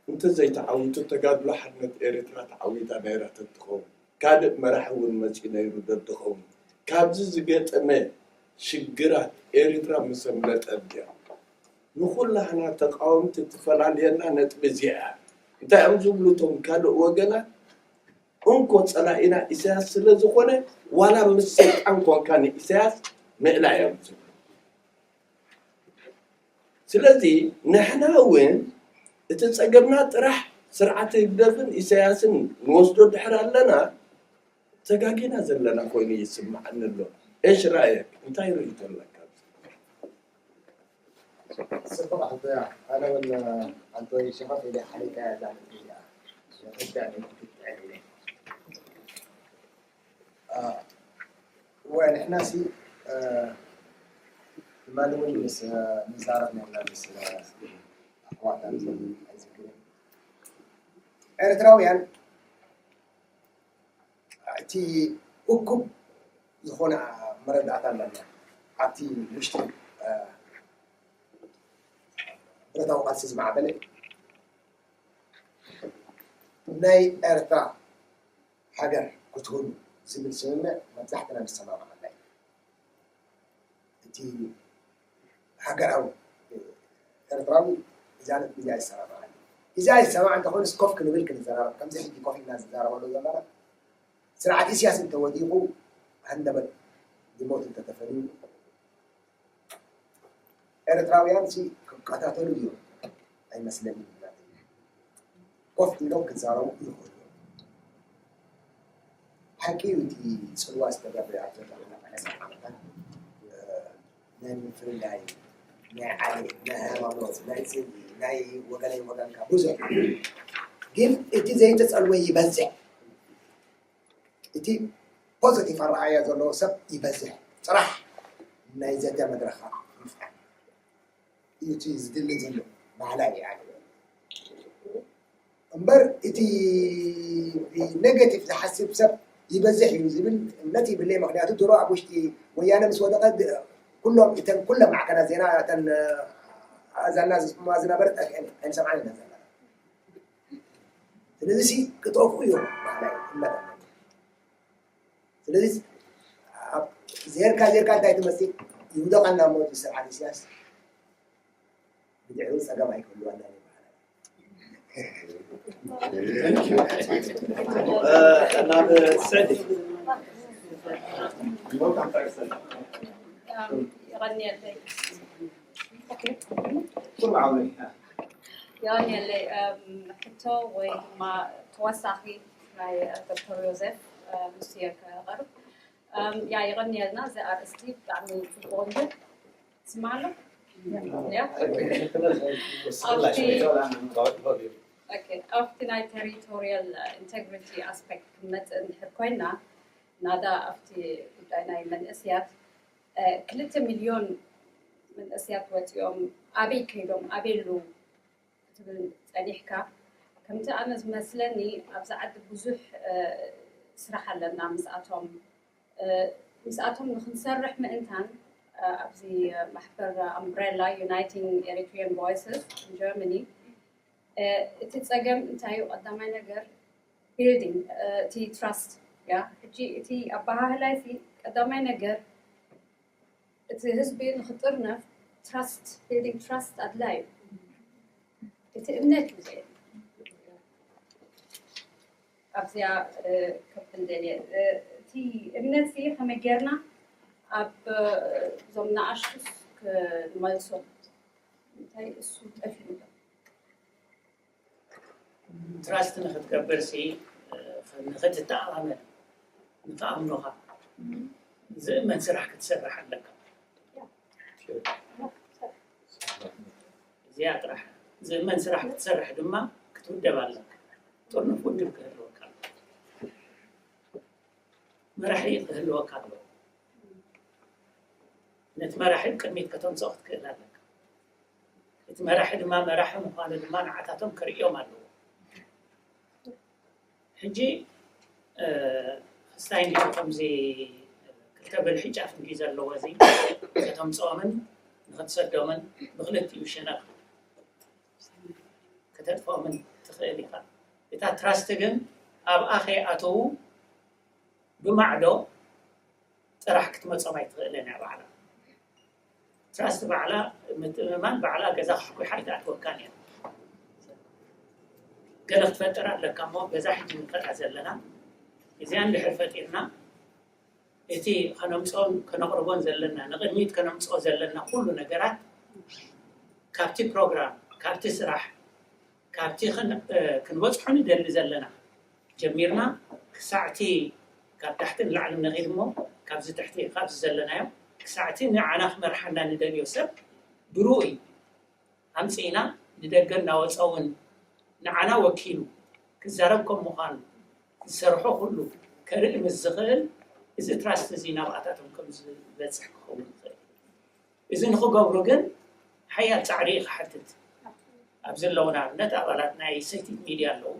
እንተዘይተዓዊቱ ተጋድሎ ሓርነት ኤርትራ ተዓዊታ ነይራ ተትኸውን ካልእ መራሒ እውን መፂኡ ነይሩ ዶ ትኸውን? ካብዚ ዝገጠመ ሽግራት ኤርትራ ምሰ መጠን ድያ? ንኹላህና ተቃወምቲ ትፈላልየና ነጥቢ እዚኣ እያ። እንታይ እዮም ዝብሉ እቶም ካልእ ወገናት? እንኮ ጸላኢና ኢሳያስ ስለ ዝኾነ ዋላ ምስ ሰይጣን ኮንካ ንኢሳያስ ምእላይ እዮም ዝብሉ። ስለዚ ንሕና እውን እቲ ጸገምና ጥራሕ ስርዓት ህግደፍን ኢሳያስን ንወስዶ ድሕር ኣለና ተጋጊና ዘለና ኮይኑ ይስምዓኒ ኣሎ። እሽ ራእየክ እንታይ ርእይቶ ኣለካ? ጽቡቕ ሕቶ እያ። ኣነ እውን ኣንቶይ ሸፈፍ ኢለ ሓሊፈያ እዛ ነጥቢ እዚኣ። ወንሕናሲ ትማሊ እውን ምስ ንዛረብ ነርና ምስ ኣሕዋታ ኣይዝክርን ኤርትራውያን እቲ እኩብ ዝኾነ መረዳእታ ኣለና ኣብቲ ውሽጢ ብረታዊ ቃልሲ ዝማዕበለ ናይ ኤርትራ ሃገር ክትህሉ ዝብል ስምምዕ መብዛሕትና ንሰማማዓና እዩ። እቲ ሃገራዊ ኤርትራዊ እዛ ነጥቢ እዚኣ ይሰማማዓኒ። እዚኣ ይሰማማዕ እንተኾይኑስ ኮፍ ክንብል ክንዘራረብ፣ ከምዚ ሕጂ ኮፍ ኢልና ዝዛረበሉ ዘለና ስርዓት ኢሳያስ እንተወዲቑ ሃንደበት ብሞት እንተተፈልዩ ኤርትራውያን ሲ ክከታተሉ እዮም ኣይመስለኒ። ኮፍ ኢሎም ክዛረቡ ይኽእሉ እዮም። ሓቂ እዩ እቲ ፅልዋ ዝተገብረ ኣብ ዘለና ዓሰርተ ዓመታት ናይ ምፍልላይ ናይ ዓሌት ናይ ሃይማኖት ናይ ፅሊ ናይ ወገነይ ወገንካ ብዙሕ ግን እቲ ዘይተፀልወ ይበዝሕ። እቲ ፖዘቲቭ ኣረኣእያ ዘለዎ ሰብ ይበዝሕ ጥራሕ ናይ ዘተ መድረኻ ምፍጣር እዩ እቲ ዝድሊ ዘሎ ባህላ እዩ ኣነ እምበር እቲ ኔጋቲቭ ዝሓስብ ሰብ ይበዝሕ እዩ ዝብል እምነት ይብለይ። ምክንያቱ ድሮ ኣብ ውሽጢ ወያነ ምስ ወደቀ ኩሎም እተን ኩለን ማዕከናት ዜና እተን ኣእዛንና ዝስምዓ ዝነበረ ጠፊአን ኣይንሰምዓን ኢና ዘለና። ስለዚ ሲ ክጠፍኡ እዮም ባህላይ እምነት ኣለኒ። ስለዚ ዜርካ ዜርካ እንታይ ትመስል ይውደቐና እሞ እቲ ስርዓት ኢሳያስ ብድሕሪኡ ፀገም ኣይክህልወና ይበሃል። ናብ ስዕዲ የቐንየለይ። ኩሉ ዓውነ የቐንየለይ። ሕቶ ወይ ድማ ተወሳኺ ናይ ዶክተር ዮሴፍ ንሱ እየ ከቕርብ። ያ የቐንየልና እዚ ኣርእስቲ ብጣዕሚ ፅቡቕ እዩ። ስማሎ ኣብቲ ናይ ቴሪቶሪያል ኢንቴግሪቲ ኣስፔክት ክንመፅእ እንድሕር ኮይና ናዳ ኣብቲ ጉዳይ ናይ መንእስያት ክልተ ሚልዮን መንእስያት ወፂኦም ኣበይ ከይዶም ኣበይ ኣለዉ ክትብል ፀኒሕካ ከምቲ ኣነ ዝመስለኒ ኣብዚ ዓዲ ብዙሕ ስራሕ ኣለና ምስኣቶም ምስኣቶም ንክንሰርሕ ምእንታን ኣብዚ ማሕበር ኣምብሬላ ዩናይቲንግ ኤሪትሪያን ቮይስስ ጀርመኒ እቲ ፀገም እንታይ እዩ ቀዳማይ ነገር ቢልዲንግ እቲ ትራስት ያ ሕጂ እቲ ኣበሃህላይ ሲ ቀዳማይ ነገር እቲ ህዝቢ ንክጥርነፍ ትራስት ቢልዲንግ ትራስት ኣድላይ እዩ እቲ እምነት እዩ ኣብዚኣ ከብል ደልየ እቲ እምነት ከመይ ጌርና ኣብ እዞም ንኣሽቱስ ክንመልሶ እንታይ እሱ ጠፊኡ ትራስት ንክትገብር ሲ ንክትተኣማመን ንክኣምኑኻ ዝእመን ስራሕ ክትሰርሕ ኣለካ እዚኣ ጥራሕ ዝእመን ስራሕ ክትሰርሕ ድማ ክትውደብ ኣለካ ጥርኑፍ ውድብ ክህልወካ መራሒ ክህልወካ ኣለዎ ነቲ መራሒ ቅድሚት ከተምፅኦ ክትክእል ኣለካ እቲ መራሒ ድማ መራሒ ምዃኑ ድማ ንዓታቶም ክርእዮም ኣለዎ ሕጂ ክስታይ እንዲኹ ከምዚ ክልተ ብልሒ ጫፍ እንዲ ዘለዎ እዚ ከተምፅኦምን ንክትሰዶምን ብክልቲኡ ሸነኽ ከተጥፍኦምን ትኽእል ኢኻ እታ ትራስት ግን ኣብኣ ከይኣተዉ ብማዕዶ ጥራሕ ክትመፆም ኣይትኽእልን እያ ባዕላ ትራስት ባዕላ ምትእምማን ባዕላ ገዛ ክሕኩይ ሓይትኣትወካን እያ ገለ ክትፈጥር ኣለካ እሞ ገዛ ሕጂ ንፈጥራ ዘለና እዚኣ እንድሕር ፈጢርና እቲ ከነምፅኦን ከነቕርቦን ዘለና ንቕድሚት ከነምፅኦ ዘለና ኩሉ ነገራት ካብቲ ፕሮግራም ካብቲ ስራሕ ካብቲ ክንበፅሖ ንደሊ ዘለና ጀሚርና ክሳዕቲ ካብ ታሕቲ ንላዕሊ ንኺድ እሞ ካብዚ ትሕቲ ካብዚ ዘለናዮ ክሳዕቲ ንዓና ክመርሓና ንደልዮ ሰብ ብርኡ እዩ ኣምፅእና ንደገ እናወፀ እውን ንዓና ወኪሉ ክዛረብ ከም ምዃኑ ዝሰርሖ ኩሉ ከርኢ ምስ ዝኽእል፣ እዚ ትራስት እዚ ናብኣታቶም ከም ዝበፅሕ ክኸውን ይኽእል። እዚ ንኽገብሩ ግን ሓያል ፃዕሪ እዩ ክሓትት። ኣብ ዘለዉ ንኣብነት ኣባላት ናይ ሰቲት ሚድያ ኣለዉ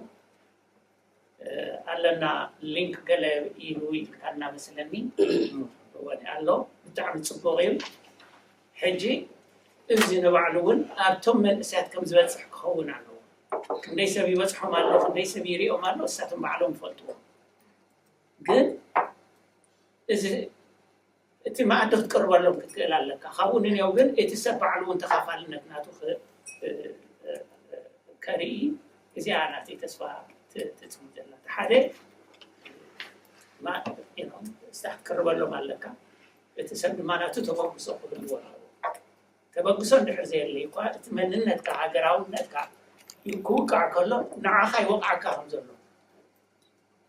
ኣለና፣ ሊንክ ገለ ኢሉ ኢልካና መስለኒ። እወ ኣሎ። ብጣዕሚ ፅቡቕ እዩ። ሕጂ እዚ ንባዕሉ እውን ኣብቶም መንእሰያት ከም ዝበፅሕ ክኸውን ኣለዎ። ክንደይ ሰብ ይበፅሖም ኣሎ፣ ክንደይ ሰብ ይሪኦም ኣሎ፣ እሳቶም ባዕሎም ይፈልጥዎ። ግን እዚ እቲ መኣዲ ክትቅርበሎም ክትክእል ኣለካ። ካብኡ ንንየው ግን እቲ ሰብ ባዕሉ እውን ተኻፋልነት ናቱ ከርኢ፣ እዚኣ ናተይ ተስፋ ትፅም ዘላ ሓደ ስታፍ ክትቅርበሎም ኣለካ። እቲ ሰብ ድማ ናቱ ተበግሶ ክህልዎ ኣለዎ። ተበግሶ እንድሕር ዘየለይ እኳ እቲ መንነትካ ሃገራውነትካ ክውቃዕ ከሎ ንዓኻ ይወቃዕካ ከም ዘሎ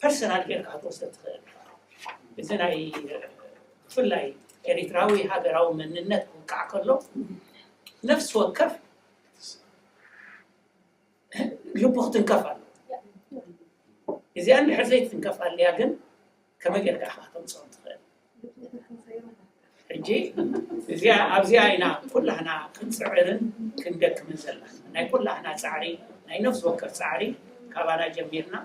ፐርሰናል ጌርካ ክትወስዶ ትኽእል። እዚ ናይ ብፍላይ ኤሪትራዊ ሃገራዊ መንነት ክውቃዕ ከሎ ነፍሲ ወከፍ ልቡ ክትንከፍ ኣሎ። እዚኣ እንድሕር ዘይትንከፍ ኣልያ ግን ከመይ ጌርካ ኢኻ ከተምፅኦም ትኽእል? ሕጂ እዚኣ ኣብዚኣ ኢና ኩላህና ክንፅዕርን ክንደክምን ዘለና። ናይ ኩላህና ፃዕሪ ናይ ነፍሲ ወከፍ ፃዕሪ ካባና ጀሚርና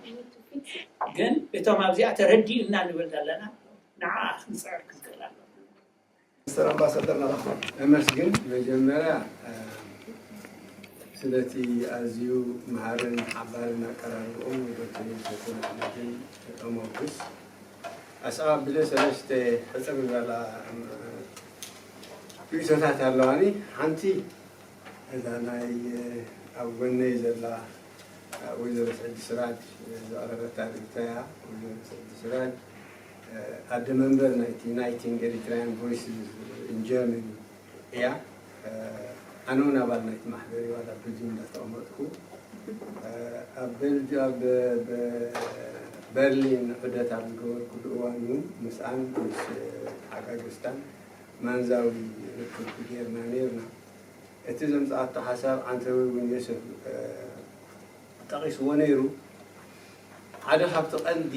ግን እቶም ኣብዚኣ ተረዲኡና ንብል ዘለና ንዓ ክንፅዕር ክንክእል ኣለና። ሚስተር ኣምባሳደር ናባኻ። እመስግን። መጀመርያ ስለቲ ኣዝዩ መሃርን ሓባርን ኣቀራርብኦም ዶክተር ዮሴፍን ኣሕመድን እሞግስ። ኣስዕብ ኣቢለ ሰለስተ ሕጽር ዝበላ ርእይቶታት ኣለዋኒ። ሓንቲ እዛ ናይ ኣብ ጎነይ ዘላ ወይዘሮ ስዕዲ ስራጅ ዘቕረበታ ርእይቶ እያ። ወይዘሮ ስዕዲ ስራጅ ኣደ መንበር ናይቲ Uniting Eritrean Voices in Germany እያ። ኣነ እውን ኣባል ናይቲ ማሕበር እየ ዋላ ኣብ ቤልጅም እንዳተቐመጥኩ። ኣብ ቤልጅ ኣብ በርሊን ዑደት ኣብ ዝገበርኩሉ እዋን እውን ምስኣን ምስ ሓጋግዝታን ማንዛዊ ርክብ ጌርና ኔርና። እቲ ዘምጽኣቶ ሓሳብ ዓንተዊ እውን ዮሴፍ ጠቒስዎ ነይሩ። ሓደ ካብቲ ቀንዲ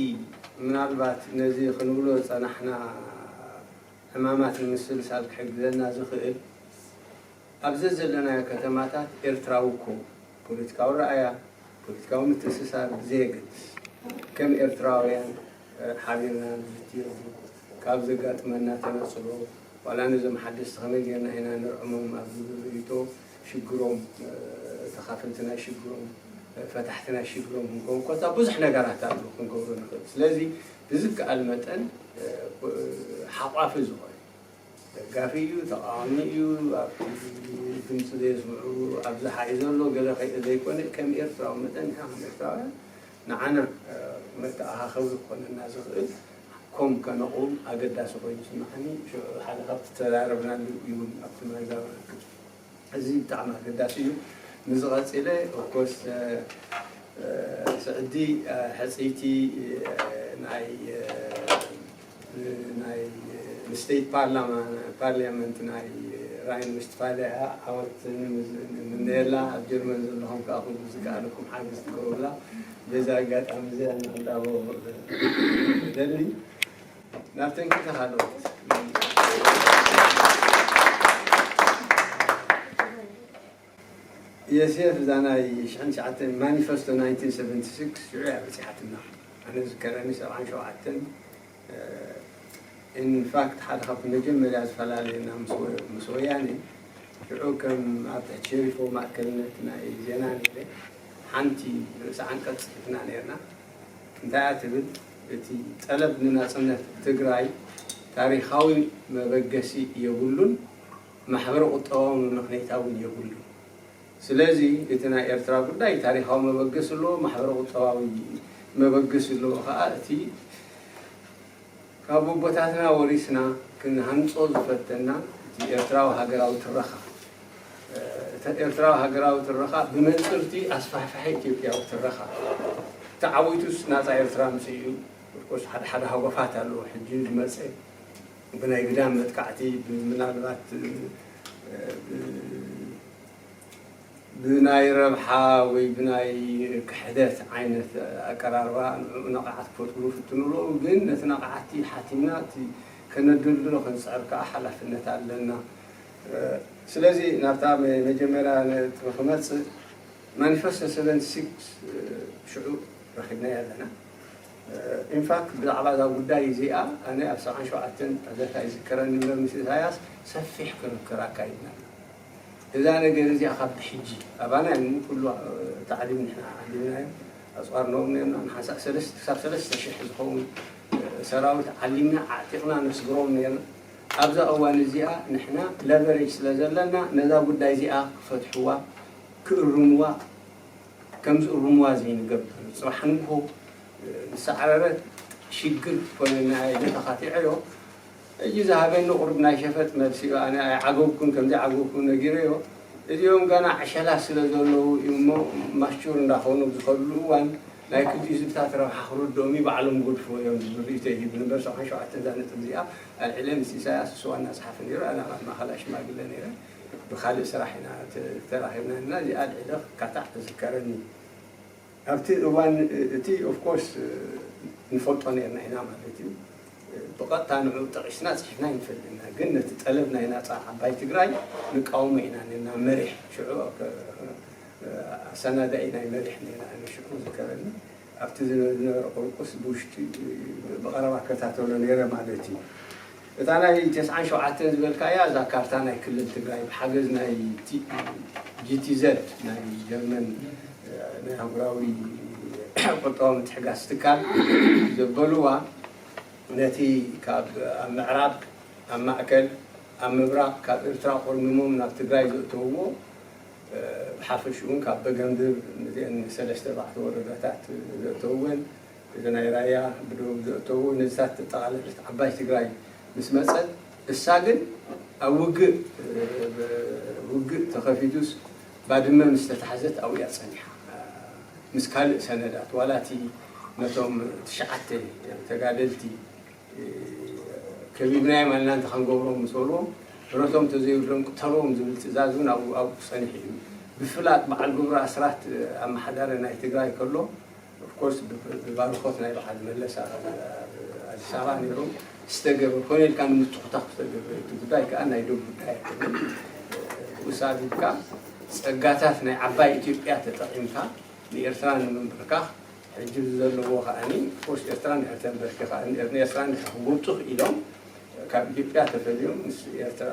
ምናልባት ነዚ ክንብሎ ዝጸናሕና ዕማማት ንምስልሳል ክሕግዘና ዝኽእል ኣብ ዘዘለናዮ ከተማታት ኤርትራዊ እኮ ፖለቲካዊ ረኣያ፣ ፖለቲካዊ ምትእስሳር ብዘየገድስ ከም ኤርትራውያን ሓቢርና ንዝትየሉ ካብ ዘጋጥመና ተነጽሎ ዋላ ነዞም ሓደስቲ ከመይ ጌርና ኢና ነርዕሞም ኣብ ዝብል ርእይቶ ሽግሮም ተኻፈልቲ ናይ ሽግሮም ፈታሕቲ ናይ ሽግሮም ክንከውን ኮታ ብዙሕ ነገራት ኣሎ ክንገብሮ ንኽእል። ስለዚ ብዝከኣል መጠን ሓቋፊ ዝኾነ ደጋፊ እዩ፣ ተቓዋሚ እዩ፣ ኣብቲ ድምፂ ዘየስምዑ ኣብዝሓ እዩ ዘሎ ገለ ከይደ ዘይኮነ ከም ኤርትራዊ መጠን ንሕና ከም ኤርትራውያን ንዓና መተኣኻኸቢ ክኾነና ዝኽእል ኮም ከነቑም ኣገዳሲ ኮይኑ ይስምዓኒ። ሽዑ ሓደ ካብቲ ዝተዛረብናሉ እውን ኣብቲ መዛረብና እዚ ብጣዕሚ ኣገዳሲ እዩ። ንዝቐፂለ ኦፍኮርስ ስዕዲ ሕፅይቲ ናይ ናይ ስቴት ፓርላማ ፓርሊያመንት ናይ ራይን ዌስትፋሊያ ዓወት ንምነየላ ኣብ ጀርመን ዘለኹም ከዓ ኩሉ ዝከኣለኩም ሓገዝ ትገብሩላ በዚ ኣጋጣሚ እዚ ኣናዳቦ ደሊ ናብተን ክልተ ካልኦት የሴፍ እዛ ናይ ሽሕን ትሽዓተን ማኒፈስቶ ናይንቲን ሰቨንቲ ሲክስ ሽዑ እያ በፂሓትና ኣነ ዝከረኒ ሰብዓን ሸውዓተን ኢንፋክት ሓደ ካብቲ መጀመርያ ዝፈላለየና ምስ ወያነ ሽዑ ከም ኣብ ትሕቲ ሸሪፎ ማእከልነት ናይ ዜና ነይረ ሓንቲ ርእሲ ዓንቀፅ ፅሒፍና ነርና እንታይ እያ ትብል እቲ ጠለብ ንናፅነት ትግራይ ታሪካዊ መበገሲ የብሉን ማሕበረ ቁጠባዊ መመኽነይታ እውን የብሉን ስለዚ እቲ ናይ ኤርትራ ጉዳይ ታሪካዊ መበገሲ ኣለዎ ማሕበረ ቁጠባዊ መበገሲ ኣለዎ ከዓ እቲ ካብ ኣቦታትና ወሪስና ክንሃንጾ ዝፈተና እቲ ኤርትራዊ ሃገራዊ ትረኻ እቲ ኤርትራዊ ሃገራዊ ትረኻ ብመንጽርቲ ኣስፋሕፋሒ ኢትዮጵያዊ ትረኻ ተዓዊቱስ ናጻ ኤርትራ ምጽእ እዩ ኦፍኮርስ ሓደ ሓደ ሃጎፋት ኣለዎ ሕጂ ዝመጸ ብናይ ግዳም መጥቃዕቲ ምናልባት ብናይ ረብሓ ወይ ብናይ ክሕደት ዓይነት ኣቀራርባ ንዕኡ ነቓዓት ክፈጥሩ ይፍትኑ ኣለዉ። ግን ነቲ ነቓዓቲ ሓቲምና እቲ ከነደልድሎ ክንጽዕር ከኣ ሓላፍነት ኣለና። ስለዚ ናብታ መ- መጀመርያ ነጥቢ ክመጽእ፣ ማኒፈስቶ ሰቨንቲ ሲክስ ሽዑ ረኺብናዮ ኣለና። ኢንፋክት ብዛዕባ እዛ ጉዳይ እዚኣ ኣነ ኣብ ሰብዓን ሸውዓተን ኣዘካ ይዝከረኒ እምበር ምስ ኢሳያስ ሰፊሕ ክርክር ኣካይድና ኣለና። እዛ ነገር እዚኣ ካብ ብሕጂ ኣባና እዮም ኩሉ ታዕሊም ንሕና ዓሊምናዮ፣ ኣፅዋርናዎም ነርና። ንሓንሳእ ሰለስተ ክሳብ ሰለስተ ሽሕ ዝኸውን ሰራዊት ዓሊምና ዓጢቕና ነስግሮም ነርና። ኣብዛ እዋን እዚኣ ንሕና ለቨሬጅ ስለ ዘለና ነዛ ጉዳይ እዚኣ ክፈትሕዋ ክእርምዋ ከም ዝእርምዋ ዘይንገብር፣ ጽባሕ ንግሆ ዝሰዕረረ ሽግር ክኾነና እየ ኢለ ተኻቲዐዮ። ሕጂ ዝሃበኒ ቁሩብ ናይ ሸፈጥ መልሲ እዩ። ኣነ ኣይዓገብኩን፣ ከም ዘይዓገብኩን ነጊረዮ። እዚኦም ገና ዕሸላት ስለ ዘለዉ እዩ እሞ፣ ማቹር እንዳኾኑ ኣብ ዝኸድሉ እዋን ናይ ክልቲኡ ህዝብታት ረብሓ ክርድኦም እዩ፣ ባዕሎም ክገድፍዎ እዮም ዝብል ርእይቶ እዩ ሂቡኒ። እምበር ሰብዓን ሸውዓተን እዛ ነጥብ እዚኣ ኣልዒለ ምስ ኢሳያስ፣ እሱ ዋና ጸሓፊ ነይሩ፣ ኣነ ኣብ ማእኸላይ ሽማግለ ነይረ። ብኻልእ ስራሕ ኢና ተ- ተራኺብና እና እዚኣ ኣልዒለ ክካታዕ ተዝከረኒ። ኣብቲ እዋን እቲ ኦፍኮርስ ንፈልጦ ነርና ኢና ማለት እዩ። ብቐጥታ ንዑ ጠቒስና ጽሒፍና ይንፈልጥ ኢና፣ ግን ነቲ ጠለብ ናይ ናጻ ዓባይ ትግራይ ንቃወሞ ኢና ነርና። መሪሕ ሽዑ ኣሰናዳኢ ናይ መሪሕ ነርና። ኣነ ሽዑ ዝከረኒ ኣብቲ ዝነበረ ቁርቁስ ብውሽጢ ብቐረባ ከታተሎ ነይረ ማለት እዩ። እታ ናይ ተስዓን ሸውዓተን ዝበልካያ እዛ ካርታ ናይ ክልል ትግራይ ብሓገዝ ናይ ጂ ቲ ዘድ ናይ ጀርመን ናይ ኣህጉራዊ ቁጠባዊ ምትሕጋዝ ትካል ዘበልዋ ነቲ ካብ ኣብ ምዕራብ፣ ኣብ ማእከል፣ ኣብ ምብራቕ ካብ ኤርትራ ቆርሚሞም ናብ ትግራይ ዘእተውዎ ብሓፈሽኡ እውን ካብ በገምድር እዚአን ሰለስተ ኣርባዕተ ወረዳታት ዘእተውወን እዚ ናይ ራያ ብደቡብ ዘእተውዎ ነዚታት ተጠቓለለት ዓባይ ትግራይ ምስ መፀት እሳ ግን ኣብ ውግእ ውግእ ተኸፊቱስ ባድመ ምስ ተታሕዘት ኣብኡ እያ ፀኒሓ ምስ ካልእ ሰነዳት ዋላ እቲ ነቶም ትሽዓተ ተጋደልቲ ከቢብናዮም ኣለና እንተ ክንገብሮም ምስ በልዎም ብረቶም ተዘይብሎም ቅተልዎም ዝብል ትእዛዝ እውን ኣብኡ ኣብኡ ክፀንሕ እዩ። ብፍላጥ በዓል ገብሩ ኣስራት ኣመሓዳሪ ናይ ትግራይ ከሎ ኦፍኮርስ ብባርኮት ናይ በዓል መለስ ኣዲስ ኣበባ ነይሮም ዝተገብረ ኮነ ኢልካ ንምትኹታኽ ዝተገብረ እቲ ጉዳይ ከዓ ናይ ደብ ጉዳይ ኣይኮነን። ብኡ ሳቢብካ ፀጋታት ናይ ዓባይ ኢትዮጵያ ተጠቒምካ ንኤርትራ ንምንብርካኽ ሕጂ ዘለዎ ከዓኒ ኦፍኮርስ ኤርትራ እንድሕር ተንበርኪኻ ንኤርትራ እንድሕር ክጎብጡ ክኢሎም ካብ ኢትዮጵያ ተፈልዮም ምስ ኤርትራ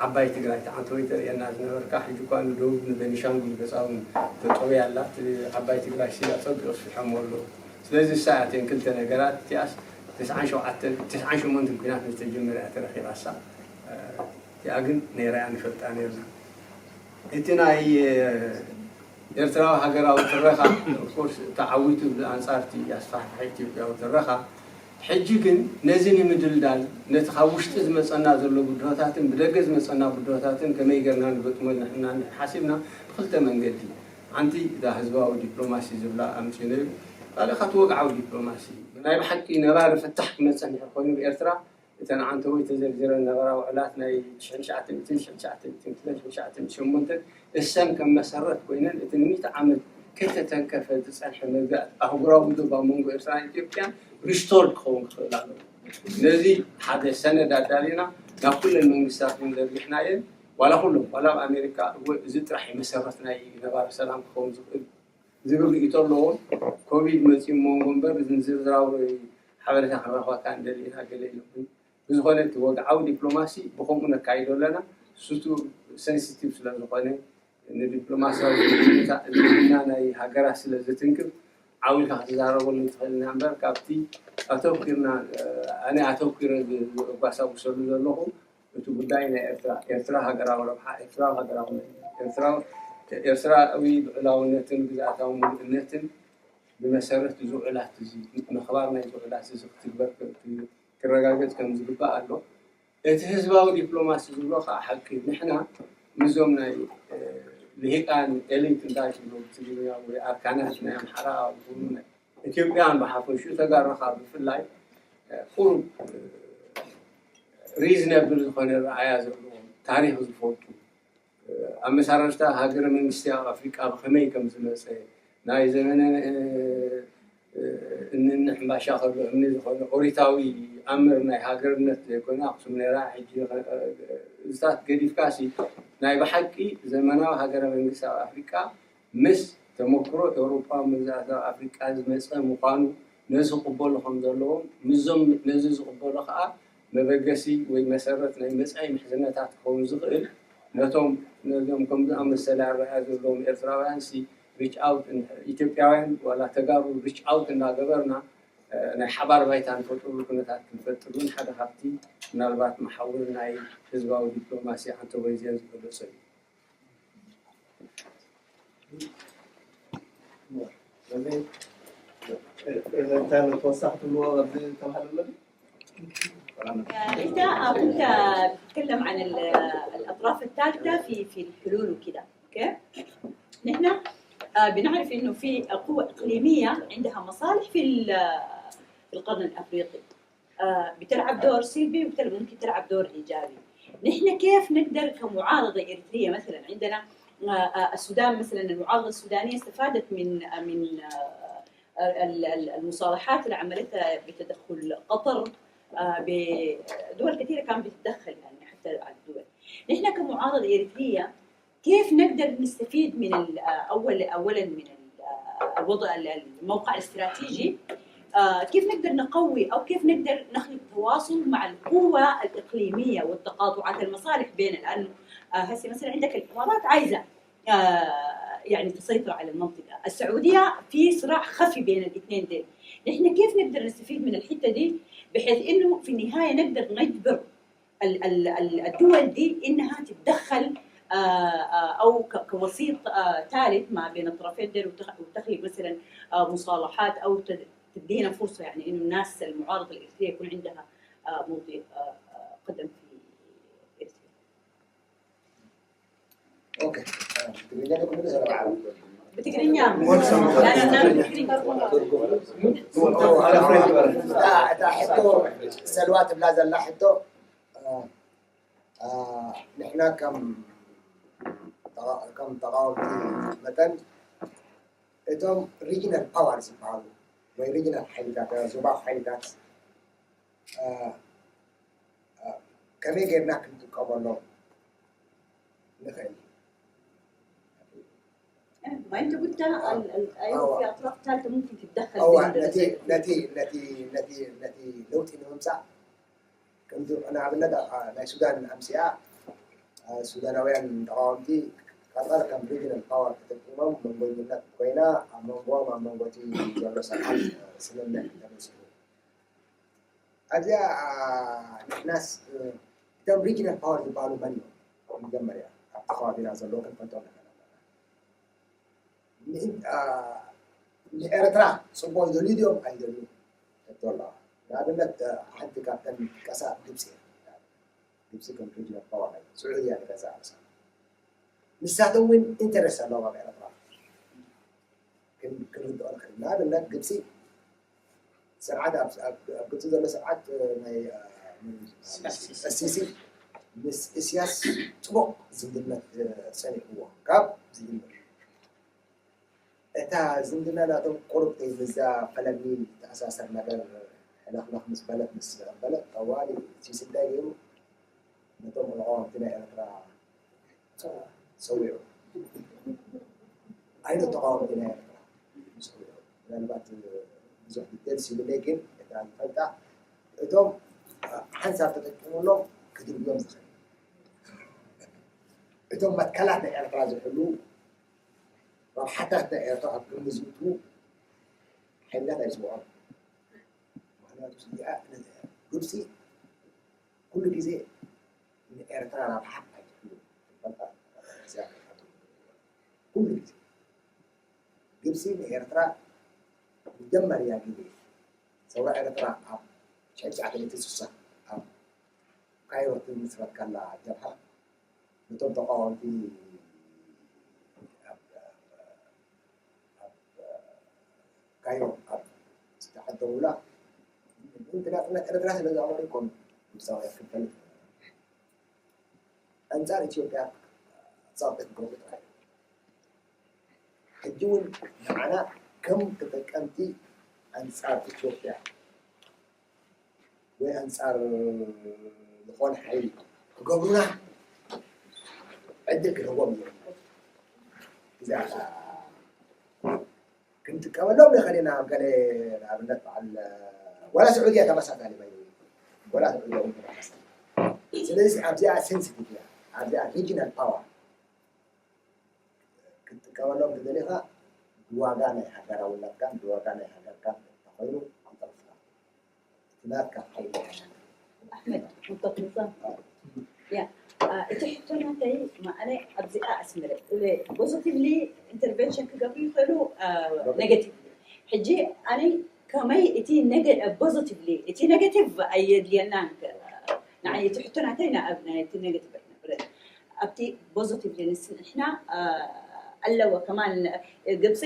ዓባይ ትግራይ ተዓንተወይ ተርእየና ዝነበርካ ሕጂ እኳ ንደቡብ ንቤኒሻንጉል ገፃ እውን ተጠውያ ኣላ። እቲ ዓባይ ትግራይ ሲላ ፀቢቑ ስፊሖሞ ኣለዉ። ስለዚ እሳ እያ እተን ክልተ ነገራት እቲኣስ ተስዓን ሸውዓተን ተስዓን ሸሞንተን ኲናት ዝተጀመረ እያ ተረኺባ እሳ እቲኣ ግን ነይራ እያ ንፈልጣ ነርና። እቲ ናይ ኤርትራዊ ሃገራዊ ትረኻ ኦፍኮርስ ተዓዊቱ ብኣንጻር እቲ ኣስፋሕፋሒ ኢትዮጵያዊ ትረኻ ሕጂ ግን ነዚ ንምድልዳል ነቲ ካብ ውሽጢ ዝመጸና ዘሎ ብድሆታትን ብደገ ዝመጸና ብድሆታትን ከመይ ጌርና ንገጥሞ ንሕና ሓሲብና ብክልተ መንገዲ ሓንቲ እዛ ህዝባዊ ዲፕሎማሲ ዝብላ ኣምጺኡ ነይሩ ካልእ ካቲ ወግዓዊ ዲፕሎማሲ ናይ ብሓቂ ነባሪ ፍታሕ ክመጽእ እንድሕር ኮይኑ ብኤርትራ እተን ዓንተቦይ ተዘርዚረን ነበራ ውዕላት ናይ ትሽዓን ትሽዓተ ሚእትን፣ ትሽዓን ትሽዓተ ሚእትን ክልተን ትሽዓን ትሽዓተ ሚእትን ሸሞንተን እሰን ከም መሰረት ኮይነን እቲ ንሚእቲ ዓመት ከይተተንከፈ ዝጸንሐ መግዛእቲ ኣህጉራዊ ዶብ ኣብ መንጎ ኤርትራን ኢትዮጵያን ሪስቶርድ ክኸውን ክኽእል ኣለዎ። ነዚ ሓደ ሰነድ ኣዳሊና ናብ ኩለን መንግስታት እውን ዘርጊሕናየን ዋላ ኩሎም ዋላ ኣብ ኣሜሪካ እወ እዚ ጥራሕ እዩ መሰረት ናይ ነባሪ ሰላም ክኸውን ዝኽእል ዝብል ርእይቶ ኣለዎም። ኮቪድ መፂኡ መንጎ እምበር ዝርዝራዊ ሓበሬታ ክንረኽበካ እንደሊ ኢና ገለ ኢሎም ብዝኾነ እቲ ወግዓዊ ዲፕሎማሲ ብኸምኡ ነካይዶ ኣለና። እሱ ቱ ሴንሲቲቭ ስለ ዝኾነ ንዲፕሎማሲያዊ ዝምድና ናይ ሃገራት ስለ ዝትንክፍ ዓው ኢልካ ክትዛረበሉ ትኽእል ኢና እምበር ካብቲ ኣተኩርና ኣነ ኣተኩረ ዝጓሳጉሰሉ ዘለኹ እቲ ጉዳይ ናይ ኤርትራ ኤርትራ ሃገራዊ ረብሓ ኤርትራዊ ሃገራዊ ኤርትራዊ ኤርትራዊ ልዑላውነትን ግዝኣታዊ ምሉእነትን ብመሰረት እዚ ውዕላት እዚ ምኽባር ናይዚ ውዕላት እዚ ክትግበር ክረጋገፅ ከም ዝግባእ ኣሎ። እቲ ህዝባዊ ዲፕሎማሲ ዝብሎ ከዓ ሓቂ እዩ። ንሕና ምስዞም ናይ ልሂቃን ኤሊት እንታይ ትብሎ ብትግርኛ ወይ ኣርካናት ናይ ኣምሓራ ይኹኑ ናይ ኢትዮጵያን ብሓፈሽኡ ተጋሩ ከዓ ብፍላይ ቁሩብ ሪዝነብል ዝኾነ ረኣያ ዘለዎም ታሪክ ዝፈልጡ ኣመሰራርታ ሃገረ መንግስቲ ኣብ ኣፍሪቃ ብኸመይ ከም ዝመፀ፣ ናይ ዘመነ እኒ ሕምባሻ ከሎ እምኒ ዝኾነ ኦሪታዊ ኣምር ናይ ሃገርነት ዘይኮነ ኣክሱም ነይራ። ሕጂ እዚታት ገዲፍካ ሲ ናይ ብሓቂ ዘመናዊ ሃገረ መንግስቲ ኣብ ኣፍሪቃ ምስ ተመክሮ ኤውሮጳዊ መግዛእቲ ኣብ ኣፍሪቃ ዝመፀ ምዃኑ ነዚ ክቕበሉ ከም ዘለዎም፣ ምስዞም ነዚ ዝቕበሉ ከዓ መበገሲ ወይ መሰረት ናይ መጻኢ ምሕዝነታት ክኸውን ዝኽእል፣ ነቶም ነዞም ከም ዝኣመሰለ ኣረኣእያ ዘለዎም ኤርትራውያን ሲ ሪች ኣውት፣ ኢትዮጵያውያን ዋላ ተጋሩ ሪች ኣውት እናገበርና ናይ ሓባር ባይታ ንፈጥሩሉ ኩነታት ክንፈጥር እውን ሓደ ካብቲ ምናልባት መሓውር ናይ ህዝባዊ ዲፕሎማሲ ኣንቶቦይዝያን ዝገለጾ እዩ። እንታይ ተወሳኺ ትብልዎ ኣብዚ ተባህለ ኣሎ? انت كنت بتتكلم عن الاطراف الثالثه في في الحلول وكذا، اوكي؟ نحن بنعرف انه في قوى اقليميه عندها مصالح في في القرن الافريقي، بتلعب دور سلبي وممكن تلعب دور ايجابي. نحن كيف نقدر كمعارضه اريتريه مثلا عندنا السودان مثلا، المعارضه السودانيه استفادت من من المصالحات اللي عملتها بتدخل قطر، بدول كثيره كان بتتدخل يعني حتى على الدول. نحن كمعارضه اريتريه كيف نقدر نستفيد من اول اولا من الوضع، الموقع الاستراتيجي؟ كيف نقدر نقوي او كيف نقدر نخلق تواصل مع القوى الاقليميه والتقاطعات المصالح بين، لانه هسه مثلا عندك الامارات عايزه يعني تسيطر على المنطقه، السعوديه في صراع خفي بين الاثنين ديل. نحن كيف نقدر نستفيد من الحته دي بحيث انه في النهايه نقدر نجبر الدول دي انها تتدخل او كوسيط ثالث ما بين الطرفين دول، وتخلق مثلا مصالحات او تدينا فرصه يعني انه الناس المعارضه الاريتريه يكون عندها موضع قدم في اريتريا. اوكي. ትግርኛ ዶ ክምልስ? ብትግርኛ እታ ሕቶ ሰልዋ ትብላ ዘላ ሕቶ ንሕና ከም ከም ተቃወምቲ መጠን እቶም ሪጅናል ፓወር ዝበሃሉ ወይ ሪጅናል ሓይልታት ዞባዊ ሓይልታት ከመይ ጌርና ክንጥቀመሎም ንኽእል? ما انت قلت ايوه في اطراف ثالثه ممكن تتدخل እዋ ነቲ ነቲ ነቲ ነቲ ነቲ ለውጢ ንምምፃእ ከምዚ ንኣብነት ናይ ሱዳን ኣምሲኣ ሱዳናውያን ተቃወምቲ ቀጠር ከም ሪጅናል ፓወር ተጠቂሞም መንጎኝነት ኮይና ኣብ መንጎም ኣብ መንጎ እቲ ዘሎ ስርዓት ስምምዕ ተበፂሑ። ኣብዚኣ ንሕናስ እቶም ሪጅናል ፓወር ዝበሃሉ መን እዮም? መጀመርያ ኣብቲ ከባቢና ዘለዉ ክንፈልጦም ንኽእል ኣለና። ንኤርትራ ፅቡቅ ይደልዩ ድዮም ኣይደልዩ ሕቶ ኣለዋ። ንኣብነት ሓንቲ ካብተን ቀሳ ግብፂ እያ። ግብፂ ከም ሪጅናል ፓወር ናይ ስዑድያ ንገዛ ርእሳ ንሳቶም እውን ኢንተረስት ኣለዎም ኣብ ኤርትራ። ክንርድኦ ንኽእል። ንኣብነት ግብፂ ስርዓት ኣብ ግብፂ ዘሎ ስርዓት ናይ ሲሲ ምስ እስያስ ፅቡቅ ዝምድነት ፀኒሕዎ ካብ ዝጅምር እታ ዝምድና ናቶም ቁሩብ ተይምዛ ፈለሚ ተኣሳሰር ነገር ሕለኽለኽ ምስ በለት ምስ በለት ጠዋሊ ሲሲ እንታይ ገይሩ ነቶም ተቃወምቲ ናይ ኤርትራ ሰዊዑ ዓይነት ተቃወምቲ ናይ ኤርትራ ሰዊዑ ምናልባት ብዙሕ ዲቴልስ ይብለይ ግን እታ ዝፈልጣ እቶም ሓንሳብ ተጠቂሙሎም ክድርብዮም ዝኽእል እቶም መትከላት ናይ ኤርትራ ዝሕሉ ረብሓታት ናይ ኤርትራ ኣብ ግምት ዝእትዉ ሓይልታት ኣይስምዖም። ምክንያቱ እዚኣ ግብፂ ኩሉ ግዜ ንኤርትራ ረብሓ ኣይትሕሉ ትፈልጣ እዚኣ ኩሉ ግዜ ግብፂ ንኤርትራ መጀመርያ ግዜ ሰውራ ኤርትራ ኣብ ሽሕን ትሽዓተ ሚእትን ስሳ ኣብ ካይሮ ትምስረት ከላ ጀብሃ ነቶም ተቃወምቲ ኣብ ካይሮ ኣብ ዝተዓደሙላ ምእንቲ ናጽነት ኤርትራ ስለ ዝኣመኑ ይኮኑ ግብፃውያን ክንፈልጥ ኣንጻር ኢትዮጵያ ፃውዒት ክገብሩ ጥራይ። ሕጂ እውን ንዓና ከም ተጠቀምቲ ኣንፃር ኢትዮጵያ ወይ ኣንፃር ዝኾነ ሓይሊ ክገብሩና ዕድል ክህቦም እዩ። እዚኣ ክንጥቀመሎም ንኽእል ኢና። ኣብ ገለ ንኣብነት በዓል ዋላ ስዑድያ ተመሳሳሊ ባይ ወላ ስዑድያ እውን ተመሳሳሊ። ስለዚ ኣብዚኣ ሴንሲቲቭ እያ። ኣብዚኣ ሪጂናል ፓወር ክትጥቀመሎም ትደሊኻ ብዋጋ ናይ ሃገራውነትካን ብዋጋ ናይ ሃገርካን እንተኾይኑ ይጠቕምካ። እቲ ናትካ ሓይሊ ይሓሸካ። ኣሕመድ፣ ሙተኽልፃ ያ እቲ ሕቶ ናተይ ማዕነ ኣብዚኣ ኣስምረ ፖዚቲቭሊ ኢንተርቨንሽን ክገብሩ ይኽእሉ፣ ኔጋቲቭሊ። ሕጂ ኣነ ከመይ እቲ ፖዚቲቭሊ እቲ ኔጋቲቭ ኣየድልየናን። ንዓይ እቲ ሕቶ ናተይ ናይቲ ኔጋቲቭ ኣይነበረን። ኣብቲ ፖዚቲቭሊ ንስንሕና ኣለዎ ከማን ግብፂ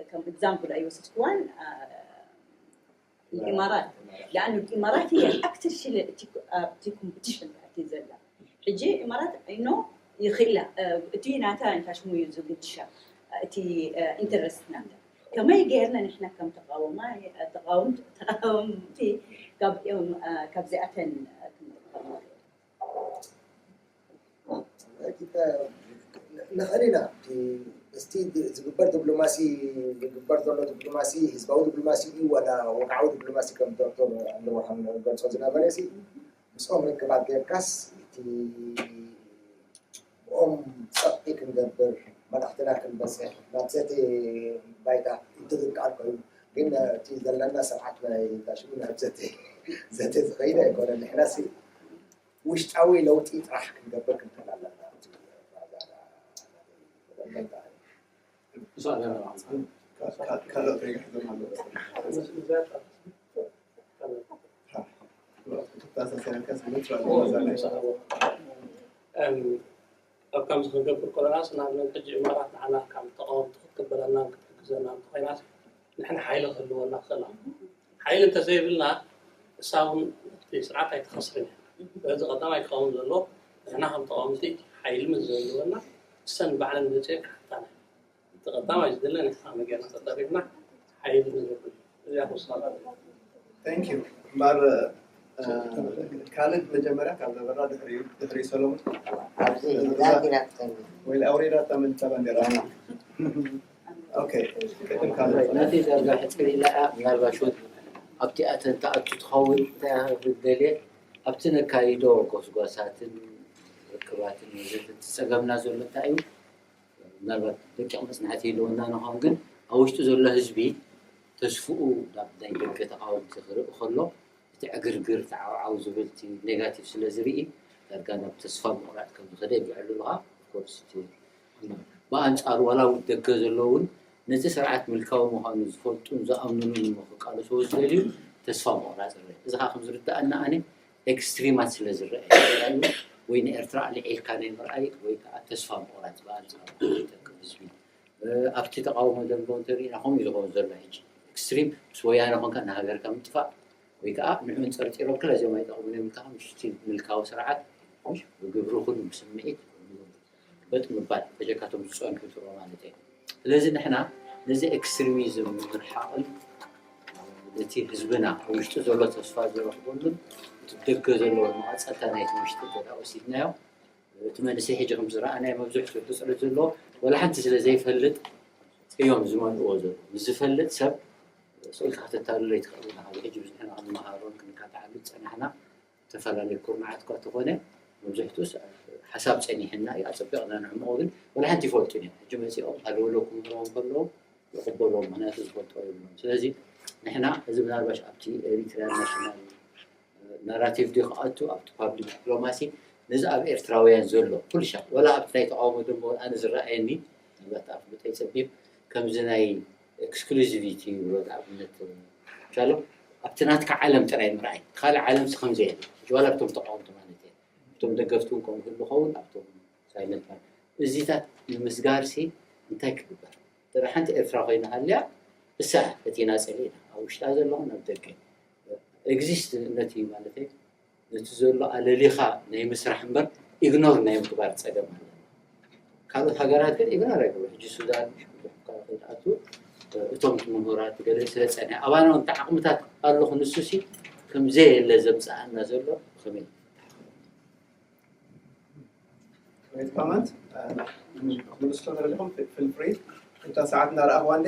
ከም ኤግዛምፕል ኣይወሰድክዋን። الامارات لانه الامارات هي اكثر شيء تي كومبيتيشن تاعتي زلا. حجي امارات انه يخلا اتي ناتا انت شمو يزو قدشا اتي انترست ناتا كما يقيرنا نحن كم تقاوم تقاوم تقاوم في كاب كاب زيتن. ንኽእል ኢና። እቲ ዝግበር ዲፕሎማሲ ዝግበር ዘሎ ዲፕሎማሲ ህዝባዊ ዲፕሎማሲ እዩ ዋላ ወግዓዊ ዲፕሎማሲ ከም ዶክተር ኣለወርሃም ገልፆ ዝነበረ ሲ ምስኦም ርክባት ጌርካስ እቲ ብኦም ፀቕጢ ክንገብር መልእኽትና ክንበፅሕ ናብ ዘተ ባይታ እንትዝከኣል ኮይኑ ግን እቲ ዘለና ስርዓት ናይ ታሽሙ ናብ ዘተ ዘተ ዝኸይድ ኣይኮነን። ንሕና ሲ ውሽጣዊ ለውጢ ጥራሕ ክንገብር ክንክእል ኣለና። ኣብ ከምዚ ክንገብር ከለናስ ንኣብነት ሕጂ እማራት ንዓና ከም ተቃወምቲ ክትቅበለናን ክትሕግዘና እንተኮይና ንሕና ሓይሊ ክህልወና ክኽእል ሓይሊ እንተዘይብልና እሳ እውን እቲ ስርዓት ኣይትኸስርን እያ። በዚ ቀዳማይ ክኸውን ዘሎ ንሕና ከም ተቃወምቲ ሓይሊ ምስ ዘህልወና እሰን ባዕለን መፅኤን ክሓታና እቲ ቀዳማይ ዝድለ ንሕና መገርና ተጠሪፍና ሓይሊ ንገብር እዚኣ ክወስና Thank you እምበር ካልድ መጀመርያ ካብ ነበራ ድሕሪኡ ድሕሪኡ ሰሎሙን ኣብዚ ዳንዲና ትኸኒ ወይ ኣውሬዳ ተመልታ ባንዴራ ኦኬ ቅድም ካልድ ነቲ ዳርጋ ሕፅር ኢላ እያ ምናልባሽ እውን ኣብቲ ኣተን ተኣቱ ትኸውን እንታይ ደልየ ኣብቲ ነካይዶ ጎስጓሳትን ርክባትን ወዘተ እቲ ፀገምና ዘሎ እንታይ እዩ ምናልባት ደቂቕ መፅናዕቲ ይህልወና ንኸውን ግን ኣብ ውሽጡ ዘሎ ህዝቢ ተስፍኡ ናብ ናይ ደገ ተቃወምቲ ክርኢ ከሎ እቲ ዕግርግር ተዓውዓው ዝብል እቲ ኔጋቲቭ ስለ ዝርኢ ዳርጋ ናብ ተስፋ ምቑራፅ ከም ዝኸደ ይብዕሉ ኣለኻ ኦፍኮርስ እቲ ብኣንፃሩ ዋላ ደገ ዘሎ እውን ነቲ ስርዓት ምልካዊ ምዃኑ ዝፈልጡን ዝኣምኑን እሞ ክቃለስዎ ዝደልዩ ተስፋ ምቑራፅ ይረአ እዚ ከዓ ከም ዝርድኣና ኣነ ኤክስትሪማት ስለ ዝረአ ወይ ንኤርትራ ኣልዒልካ ናይ ምርኣይ ወይ ከዓ ተስፋ ምቑራፅ ብኣንፃሩ ይጠቅም ህዝቢ ኣብቲ ተቃውሞ ደንጎ እንተሪኢና ከምኡ እዩ ዝኸውን ዘሎ ሕጂ ኤክስትሪም ምስ ወያነ ኮንካ ንሃገርካ ምጥፋእ ወይ ከዓ ንዑ እንፀርፂሮም ክለ እዚኦም ኣይጠቕሙን እዮም ኢልካ ምሽቲ ምልካዊ ስርዓት ብግብሪ ኩን ብስምዒት በጥ ምባል በጀካቶም ዝፀንሑ ትሮ ማለት እዩ ስለዚ ንሕና ነዚ ኤክስትሪሚዝም ንምርሓቕን ነቲ ህዝብና ውሽጡ ዘሎ ተስፋ ዝረኽበሉን እቲ ደገ ዘለዎ መቐፀልታ ናይቲ ውሽጢ ገዳ ወሲድናዮ እቲ መንእሰይ ሕጂ ከም ዝረኣናዮ መብዝሕትኡ ሕጽረት ዘለዎ ወላ ሓንቲ ስለ ዘይፈልጥ እዮም ዝመልእዎ ዘለዉ ንዝፈልጥ ሰብ ስኢልካ ከተታልሎ ኣይትኽእል ኢኻ ሕጂ ብዙሕና ክንመሃሮን ክንካታዓሉ ዝፀናሕና ዝተፈላለዩ ኩርናዓት እኳ ተኾነ መብዝሕትኡስ ሓሳብ ፀኒሕና እዩ ኣፀቢቕና ንዕምቑ ግን ወላ ሓንቲ ይፈልጡን እዮም ሕጂ መፂኦም ሃለውለው ክምህሮም ከለዉ ይቕበልዎም ምክንያቱ ዝፈልጥዎ የብሎም ስለዚ ንሕና እዚ ምናልባሽ ኣብቲ ኤሪትሪያን ናሽናል ናራቲቭ ድዩ ክኣቱ ኣብቲ ፓብሊክ ዲፕሎማሲ ነዚ ኣብ ኤርትራውያን ዘሎ ኩልሻ ወላ ኣብቲ ናይ ተቃውሞ ደንበ እውን ኣነ ዝረኣየኒ ምናልባት ኣፍልጦይ ፀቢብ ከምዚ ናይ ኤክስክሉዚቪቲ ይብሎ ንኣብነት ቻሎ ኣብቲ ናትካ ዓለም ጥራይ ምርኣይ ካልእ ዓለምሲ ከምዚ የለ ሕጂ ዋላ ኣብቶም ተቃወምቲ ማለት እየ እቶም ደገፍቲ እውን ከምኡ ክህሉ ኸውን ኣብቶም ሳይለንት እዚታት ንምስጋር ሲ እንታይ ክግበር ደረ ሓንቲ ኤርትራ ኮይና ሃልያ እሳ ፈቲና ጸሊእና ኣብ ውሽጣ ዘለኹም ኣብ ደገ ኤግዚስት ነቲ ማለት ነቲ ዘሎ ኣለሊኻ ናይ ምስራሕ እምበር ኢግኖር ናይ ምግባር ጸገም ኣለና ካልኦት ሃገራት ግን ኢግኖር ኣይገብሩ። ሕጂ ሱዳን ካልኦት እንትኣቱ እቶም ምሁራት ገለ ስለ ጸኒሑ ኣባና እውን ዓቕምታት ኣሎ ክንሱ ሲ ከም ዘየለ ዘምጽኣና ዘሎ ከመይ Comment? Minister Religion, feel free. እታ ሰዓት እንዳረኣኹዋ እንዴ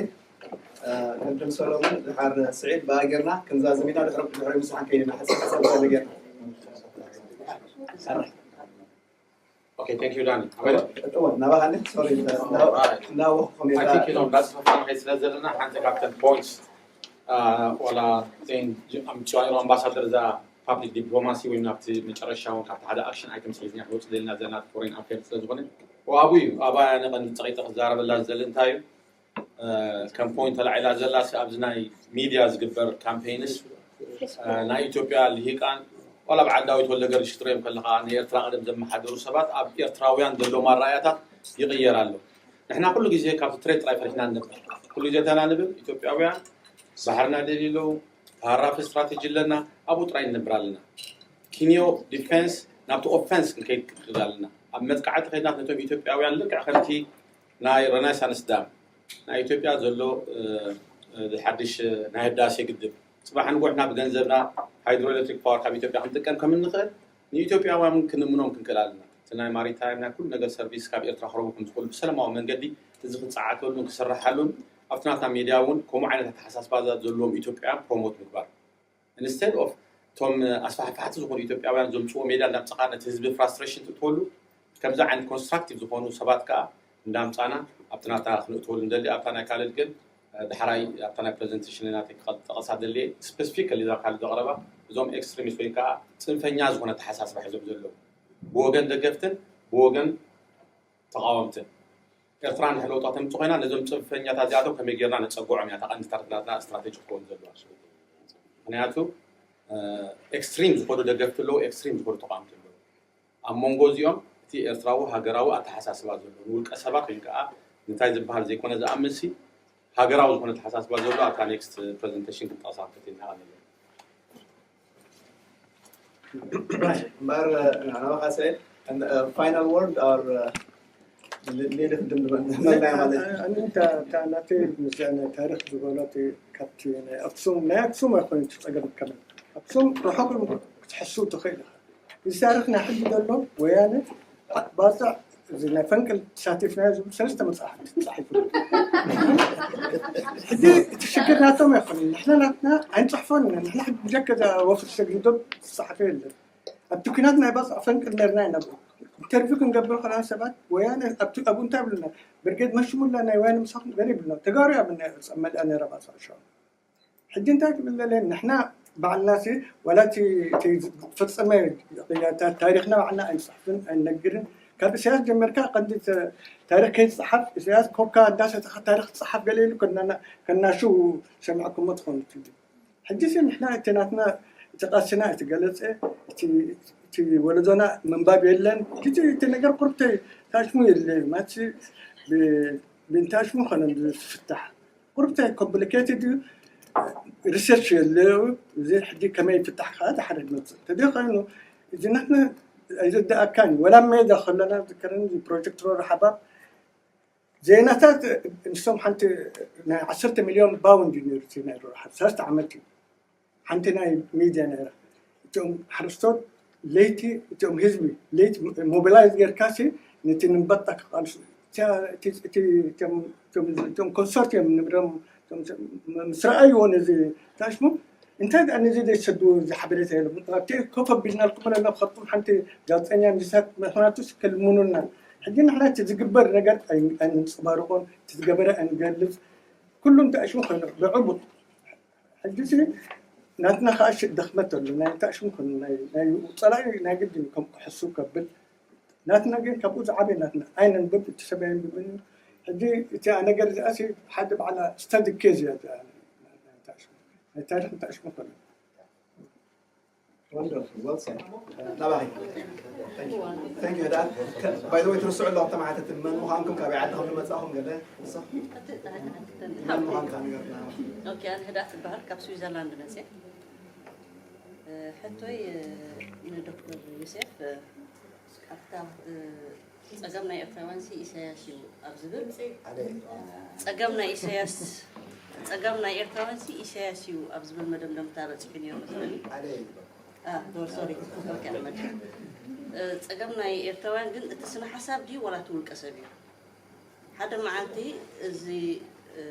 ቅድም ሰሎሞን ድሓር ስዒድ ብኣ ጌርና ክንዛዝም ኢና ድሕሪ ድሕሪ ምሳሕ ከይድና ሓሳብ ሓሳብ ገለ ጌርና Okay, thank you, Danny. እወ ናባኻ እንዴ ሶሪ እንዳወኹኹም I think you know that's the fun. It's not that I'm the captain points. Uh, well, uh, then I'm trying to ambassador the public diplomacy when up to መጨረሻውን ካብቲ ሓደ action item ስለ ዝኛ ወጽእ ዘለና ዘለና foreign affairs ስለ ዝኾነ ኣብኡ እዩ ኣባያ ነቐን ጸቂጠ ክዛረበላ ዝደሊ እንታይ እዩ ከም point ተላዒላ ዘላ ሲ ኣብዚ ናይ ሚድያ ዝግበር campaigns ናይ ኢትዮጵያ ልሂቃን ዋላ በዓል ዳዊት ወልደገርግሽ ክትሪኦም ከለኻ ንኤርትራ ቀደም ዘመሓደሩ ሰባት ኣብ ኤርትራውያን ዘለዎም ኣረኣእያታት ይቕየር ኣሎ። ንሕና ኩሉ ግዜ ካብቲ ትሬት ጥራይ ፈሪሕና ንነብር። ኩሉ ግዜ እንታይ ኢና ንብል? ኢትዮጵያውያን ባሕርና ደልዩ ኣለዉ፣ ተሃራፊ ስትራቴጂ ኣለና፣ ኣብኡ ጥራይ ንነብር ኣለና። ኪንዮ ዲፌንስ ናብቲ ኦፌንስ ክንከይድ ክንክእል ኣለና። ኣብ መጥቃዕቲ ከይድና ነቶም ኢትዮጵያውያን ልክዕ ከምቲ ናይ ረናይሳንስ ዳም ናይ ኢትዮጵያ ዘሎ ሓድሽ ናይ ህዳሴ ግድብ ፅባሕ ንጎሕና ብገንዘብና ሃይድሮኤሌክትሪክ ፓወር ካብ ኢትዮጵያ ክንጥቀም ከም እንኽእል ንኢትዮጵያውያን ክንእምኖም ክንክእል ኣለና። እቲ ናይ ማሪታይም ናይ ኩሉ ነገር ሰርቪስ ካብ ኤርትራ ክረቡ ከም ዝኽእሉ ብሰላማዊ መንገዲ እዚ ክፀዓተሉን ክስርሓሉን ኣብቲ ናትና ሚድያ እውን ከምኡ ዓይነት ኣተሓሳስባታት ዘለዎም ኢትዮጵያውያን ፕሮሞት ምግባር። Instead of እቶም ኣስፋሕፋሕቲ ዝኾኑ ኢትዮጵያውያን ዘምፅዎ ሜዳ እንዳምፅኻ ነቲ ህዝቢ ፍራስትሬሽን ትእትወሉ ከምዚ ዓይነት ኮንስትራክቲቭ ዝኾኑ ሰባት ከዓ እንዳምፃና ኣብቲ ናታ ክንእትወሉ እንደሊ ኣብታ ናይ ካልድ ግን ድሓራይ ኣብታ ናይ ፕሬዘንቴሽን ናተይ ጠቐሳ ደልየ ስፔሲፊካሊ እዛ ካልድ ዘቕረባ እዞም ኤክስትሪሚስት ወይ ከዓ ፅንፈኛ ዝኾነ ተሓሳስባ ሒዞም ዘለዉ ብወገን ደገፍትን ብወገን ተቃወምትን ኤርትራ ንሕለውጣ ተምፅእ ኮይና ነዞም ፅንፈኛታት እዚኣቶም ከመይ ጌርና ነፀግዖም እያ ተቐንዲ ናትና ስትራቴጂ ክኸውን ዘለዋ። ምክንያቱ ኤክስትሪም ዝኾኑ ደገፍቲ ኣለዉ፣ ኤክስትሪም ዝኾኑ ተቃወምቲ ኣለዉ። ኣብ መንጎ እዚኦም እቲ ኤርትራዊ ሃገራዊ ኣተሓሳስባ ዘለዎ ንውልቀ ሰባት ወይ ከዓ እንታይ ዝበሃል ዘይኮነ ዝኣምን ሲ ሃገራዊ ዝኾነ ኣተሓሳስባ ዘሎ ኣብታ ኔክስት ፕሬዘንቴሽን ክንጠቕሳ ክትልና ኣለና። እምበር ናባኻ ስዒድ final word or ሌለ ክድምድመልና ማለት እዩ። ኣነ እንተ እታ ናተይ ምስዚኣ ናይ ታሪክ ዝበሎ እቲ ካብቲ ናይ ኣክሱም ናይ ኣክሱም ኣይኮነ እቲ ፀገም ከመ ኣክሱም ርሑቅ ክትሕስው ትኽእል ኢኻ። እዚ ታሪክ ናይ ሕጂ ዘሎ ወያነ ባፅዕ እዚ ናይ ፈንቅል ተሳቲፍናዮ ዝብል ሰለስተ መፅሓፍቲ ተፃሒፉ ሕጂ እቲ ሽግር ናቶም ኣይኮነ ንሕና ናትና ኣይንፅሕፎን ኢና ንሕና ሕጂ ብጀከ እዛ ወፍሪ ሰግሪ ዶ ዝፀሓፈ የለን ኣብቲ ኩናት ናይ ባፅዕ ፈንቅል ነርና ኢና ኢንተርቪው ክንገብር ከለና ሰባት ወያነ ኣብቲ ኣብኡ እንታይ ብሉና ብርጌድ መሽሙላ ናይ ወያነ ምሳኹም ገለ ይብሉና ተጋሩ እያ ብና መሊኣ ነይራ ባፅዕ ሸዋ ሕጂ እንታይ ክብል ለለ ንሕና ባዕልና ሲ ዋላ እቲ ፈፀመ ታሪክና ባዕልና ኣይንፅሕፍን ኣይንነግርን ካብ ኢሳያስ ጀመርካ ቀንዲ ታሪክ ከይፅሓፍ ኢሳያስ ኮካ እንዳሰተኻ ታሪክ ትፅሓፍ ገለ ኢሉ ከናሽው ሰሚዕኩሞ ትኾኑ ትብል ሕጂ ሲ ንሕና እቲ ናትና እቲ ቃልስና እቲ ገለፀ እቲ ወለዶና ምንባብ የለን ሕጂ እቲ ነገር ቁርብተይ ታሽሙ የለ ማለት ብንታሽሙ ከነ ዝፍታሕ ቁርብተይ ኮምፕሊኬትድ እዩ ሪሰርች የለ እዚ ሕጂ ከመይ ይፍታሕ ከዓ ሓደ መፅእ ተደ ኮይኑ እዚ ናትና ኣይዘደኣካን ወላ ሜዳ ከለና ዝከረን ፕሮጀክት ሮር ሓባብ ዜናታት ንሶም ሓንቲ ናይ ዓሰርተ ሚልዮን ባውንድ እዩ ነይሩ እቲ ናይ ዶላር ሓደ ሰለስተ ዓመት እዩ ሓንቲ ናይ ሚድያ ነይራ እቶም ሓረስቶት ለይቲ እቶም ህዝቢ ለይቲ ሞቢላይዝ ጌርካሲ ነቲ ንንበጣ ክቃልሱ እቶም ኮንሶርቲየም ንብሎም ምስ ረኣይዎ ነዚ ታሽሙ እንታይ ደኣ ነዚ ዘይሰድዎ እዚ ሓበሬታ የለ ኣብቲ ኮፍ ኣቢልናልኩም ኣለና ብከብኩም ሓንቲ ጋዜጠኛ ምስሳት ምክንያቱ ክልምኑና ሕጂ ንሕና እቲ ዝግበር ነገር ኣይንፅባርቆን እቲ ዝገበረ ኣይንገልፅ ኩሉ እንታይ ሽሙ ኮይኑ ብዕቡጥ ሕጂ ሲ ናትና ከዓ ድኽመት ኣሎ ናይ እንታይ ሽሙ ኮይኑ ናይ ፀላኢ ናይ ግድን ከም ክሕሱ ከብል ናትና ግን ካብኡ ዝዓበየ ናትና ኣይነንብብ እቲ ሰብ ኣይንብብን ሕጂ እቲ ነገር እዚኣ ሓደ በዓላ ስተዲ ኬዝ እያ ናይ ታሪክ እንታይ ሽሙ ኮይኑ Wonderful, well said. ናባኺ Thank you. Thank you. By the way ትርስዑ ኣለኹም ተማሓተቲ መን ምዃንኩም ካበይ ዓዲ ከም ዝመጻኹም ገለ ንሳ መን ምዃንካ ንገርና። ኦኬ ኣነ ህዳት ትበሃል ካብ ስዊዘርላንድ መፅየ። ሕቶይ ንዶክተር ዮሴፍ ኣብታ ጸገም ናይ ኤርትራውያንሲ ኢሳያስ እዩ ኣብ ዝብል፣ ጸገም ናይ ኢሳያስ፣ ጸገም ናይ ኤርትራውያንሲ ኢሳያስ እዩ ኣብ ዝብል መደምደምታ በጺሑ ነይሩ መስለኒ። ዶር ሶሪ፣ ዶር ኣሕመድ። ጸገም ናይ ኤርትራውያን ግን እቲ ስነ ሓሳብ ድዩ ዋላ እቲ ውልቀ ሰብ እዩ? ሓደ መዓልቲ እዚ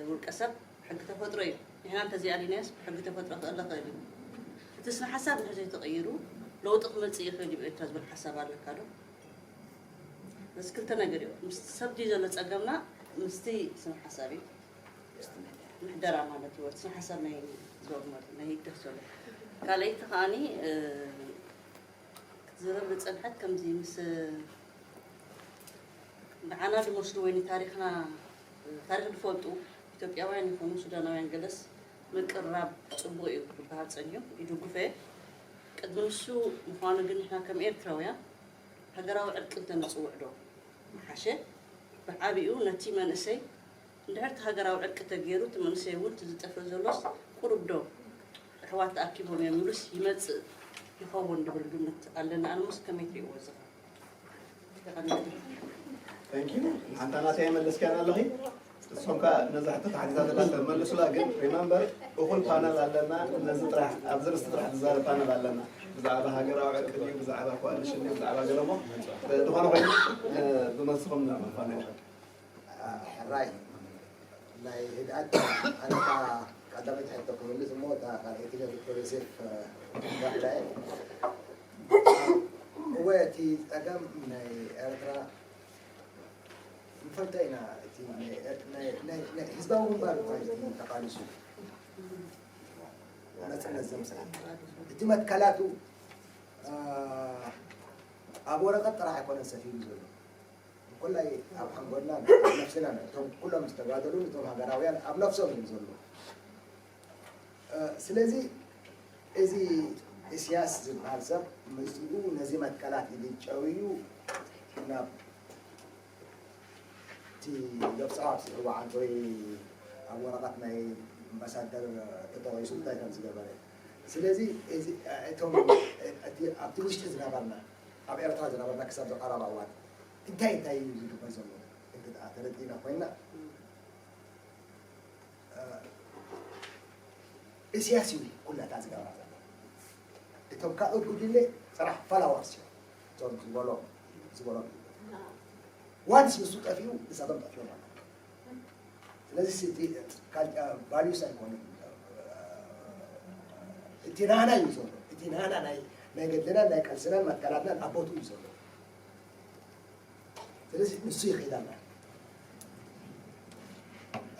ውልቀ ሰብ ሕጊ ተፈጥሮ እዩ። ንሕና እንተዘይኣሊናዮስ ብሕጊ ተፈጥሮ ክእለ ክእል እዩ። እቲ ስነ ሓሳብ እንድሕር ዘይተቐይሩ ለውጢ ክመጽእ ይኽእል እዩ ኤርትራ ዝብል ሓሳብ ኣለካ ዶ? በዚ ክልተ ነገር እዩ። ምስ ሰብ ድዩ ዘሎ ጸገምና? ምስቲ ስነ ሓሳብ እዩ። ምሕደራ ማለት እዩ። ስነ ሓሳብ ናይ ዞር ማለት ናይ ህግደፍ ዘሎ። ካልኣይቲ ከዓኒ፣ እ፣ ክትዝረብ ዝጸንሐት ከምዚ ምስ፣ እ፣ ንዓና ዝመስሉ ወይ ንታሪኽና፣ እ፣ ታሪኽ ዝፈልጡ ኢትዮጵያውያን ይኹኑ ሱዳናውያን ገለስ ምቅርራብ ጽቡቕ እዩ ክበሃል ጸኒሑ ይድግፎ እየ። ቅድሚ ንሱ ምዃኑ ግን ንሕና ከም ኤርትራውያን ሃገራዊ ዕርቂ እንተነጽውዕ ዶ ምሓሸ? ብዓቢኡ ነቲ መንእሰይ እንድሕር እቲ ሃገራዊ ዕርቂ ተገይሩ እቲ መንእሰይ እውን እቲ ዝጠፍእ ዘሎስ ቁሩብ ዶ ኣሕዋት ተኣኪቦም እዮም ኢሉስ ይመጽእ ይኸውን ዝብል ግምት ኣለኒ። ኣነ ምስ ከመይ ትሪእዎ እዚ ኸ? የቐንየለይ። Thank you። ኣንታ ናተይ መለስካና ኣለኺ። እሶም ከኣ ነዛ ሕቶ ተሓቲታ ዘላ ተመልሱላ፣ ግን remember እኹል ፓነል ኣለና። ነዚ ጥራሕ ኣብዚ ርእስቲ ጥራሕ ዝዛረብ ፓነል ኣለና። ብዛዕባ ሃገራዊ ዕርቂ ድዩ፣ ብዛዕባ ኮኣሊሽን ድዩ፣ ብዛዕባ ገለሞ ዝኾነ ኮይኑ ብመልስኹም ንፋነል። ሕራይ ናይ ህድኣት ኣነታ ቀዳመይቲ ሕቶ ክምልስ እሞ እታ ካልኣይቲ ለዶክተር ዮሴፍ ራሕላየ እወ እቲ ጸገም ናይ ኤርትራ ንፈልጦ ኢና። እቲ ናይ ህዝባዊ ግንባር እኳ እዩ ተቃሊሱ ናጽነት ዘምጽእ። እቲ መትከላቱ ኣብ ወረቐት ጥራሕ ኣይኮነን ሰፊሩ ዘሎ። ብኩላይ ኣብ ሓንጎልና፣ ኣብ ነፍስና፣ እቶም ኩሎም ዝተጋደሉ፣ እቶም ሃገራውያን ኣብ ነፍሶም እዩ ዘሎ። ስለዚ እዚ ኢስያስ ዝበሃል ሰብ መጺኡ ነዚ መትከላት ኢሉ ጨውዩ ናብ እቲ ገብስኻ ኣብሲሕዋ ዓንተወይ ኣብ ወረቐት ናይ ኣምባሳደር ተጠቒሱ እንታይ ከም ዝገበረ። ስለዚ እቶም ኣብቲ ውሽጢ ዝነበርና ኣብ ኤርትራ ዝነበርና ክሳብ ዝቐረባ እዋን እንታይ እንታይ እዩ ዝግበር ዘሎ እንተ ተረዲእና ኮይና ኢስያስ እዩ ኩላ እታ ዝገብራ ዘሎ። እቶም ካልኦት ጉጅለ ስራሕ ፋላዋርስ እዮም። እቶም ዝበሎም ዝበሎም ዋንስ ንሱ ጠፊኡ ንሳቶም ጠፊኦም ማለት እዩ። ስለዚ ቫሉስ ኣይኮነን እቲ ናና እዩ ዘሎ። እቲ ናና ናይ ናይ ገድልናን ናይ ቃልስናን መትከላትናን ኣብ ቦትኡ እዩ ዘሎ። ስለዚ ንሱ ይኽእል ኣላ።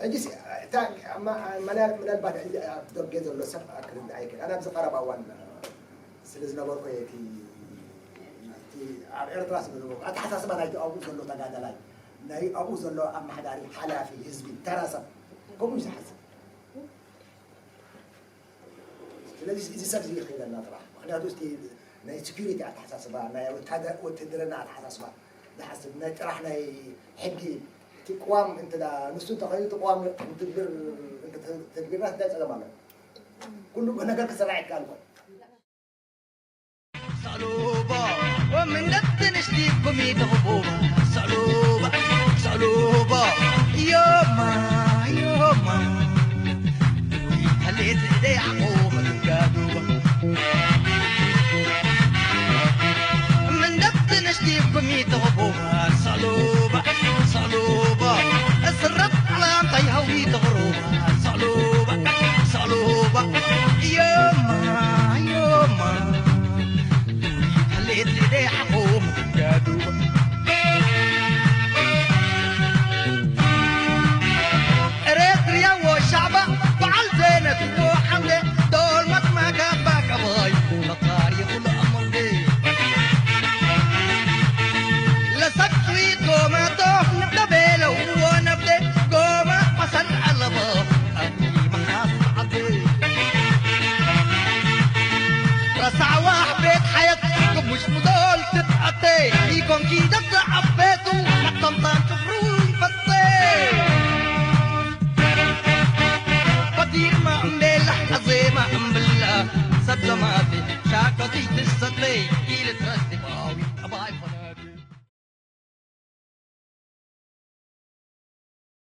ሕጂ ምናልባት ሕጂ ኣብ ደገ ዘሎ ሰብ ክርዳእ ይክእል። ኣነ ኣብዚ ቀረባ እዋን ስለ ዝነበርኩ እቲ ኣብ ኤርትራ ስለ ዝነበርኩ ኣተሓሳስባ ናይቲ ኣብኡ ዘሎ ተጋዳላይ ናይ ኣብኡ ዘሎ ኣመሓዳሪ ሓላፊ ህዝቢ ተራ ሰብ ከምኡ እዩ ዝሓስብ። ስለዚ እዚ ሰብ እዚ ይኽእለና ጥራሕ ምክንያቱ እቲ ናይ ስኪሪቲ ኣተሓሳስባ ናይ ውትድርና ኣተሓሳስባ ዝሓስብ ናይ ጥራሕ ናይ ሕጊ እቲ ቅዋም እንተ ንሱ እንተኸይኑ እቲ ቅዋም ክትግብር ተግቢርና እንታይ ፀገም ኣሎ? ኩሉ ነገር ክስራሕ ይከኣል እኮ። Saluba, wa min dattin ishtib kumi tuhubu. Saluba, saluba, yoma, yoma. Halit de ako gaduba. Min dattin ishtib kumi tuhubu. Saluba, saluba, asrab alam tayhawi tuhuruba. Saluba, saluba, yoma, yoma. Halit de ako gaduba. Eritrea wo shaba, baal zenet wo hamle, dol mat ma ka ba ka boy, bakari khul amul de. La sakwi goma to, da belo wo nabde, goma pasan alabo, ani mahas ade. Rasawa bet hayat, kumush mudol tit ate, ikon ki dat abbetu, matam tan tufrui fatte. Padir ma ambela, azema ambela, sabzamate, shakati tisate.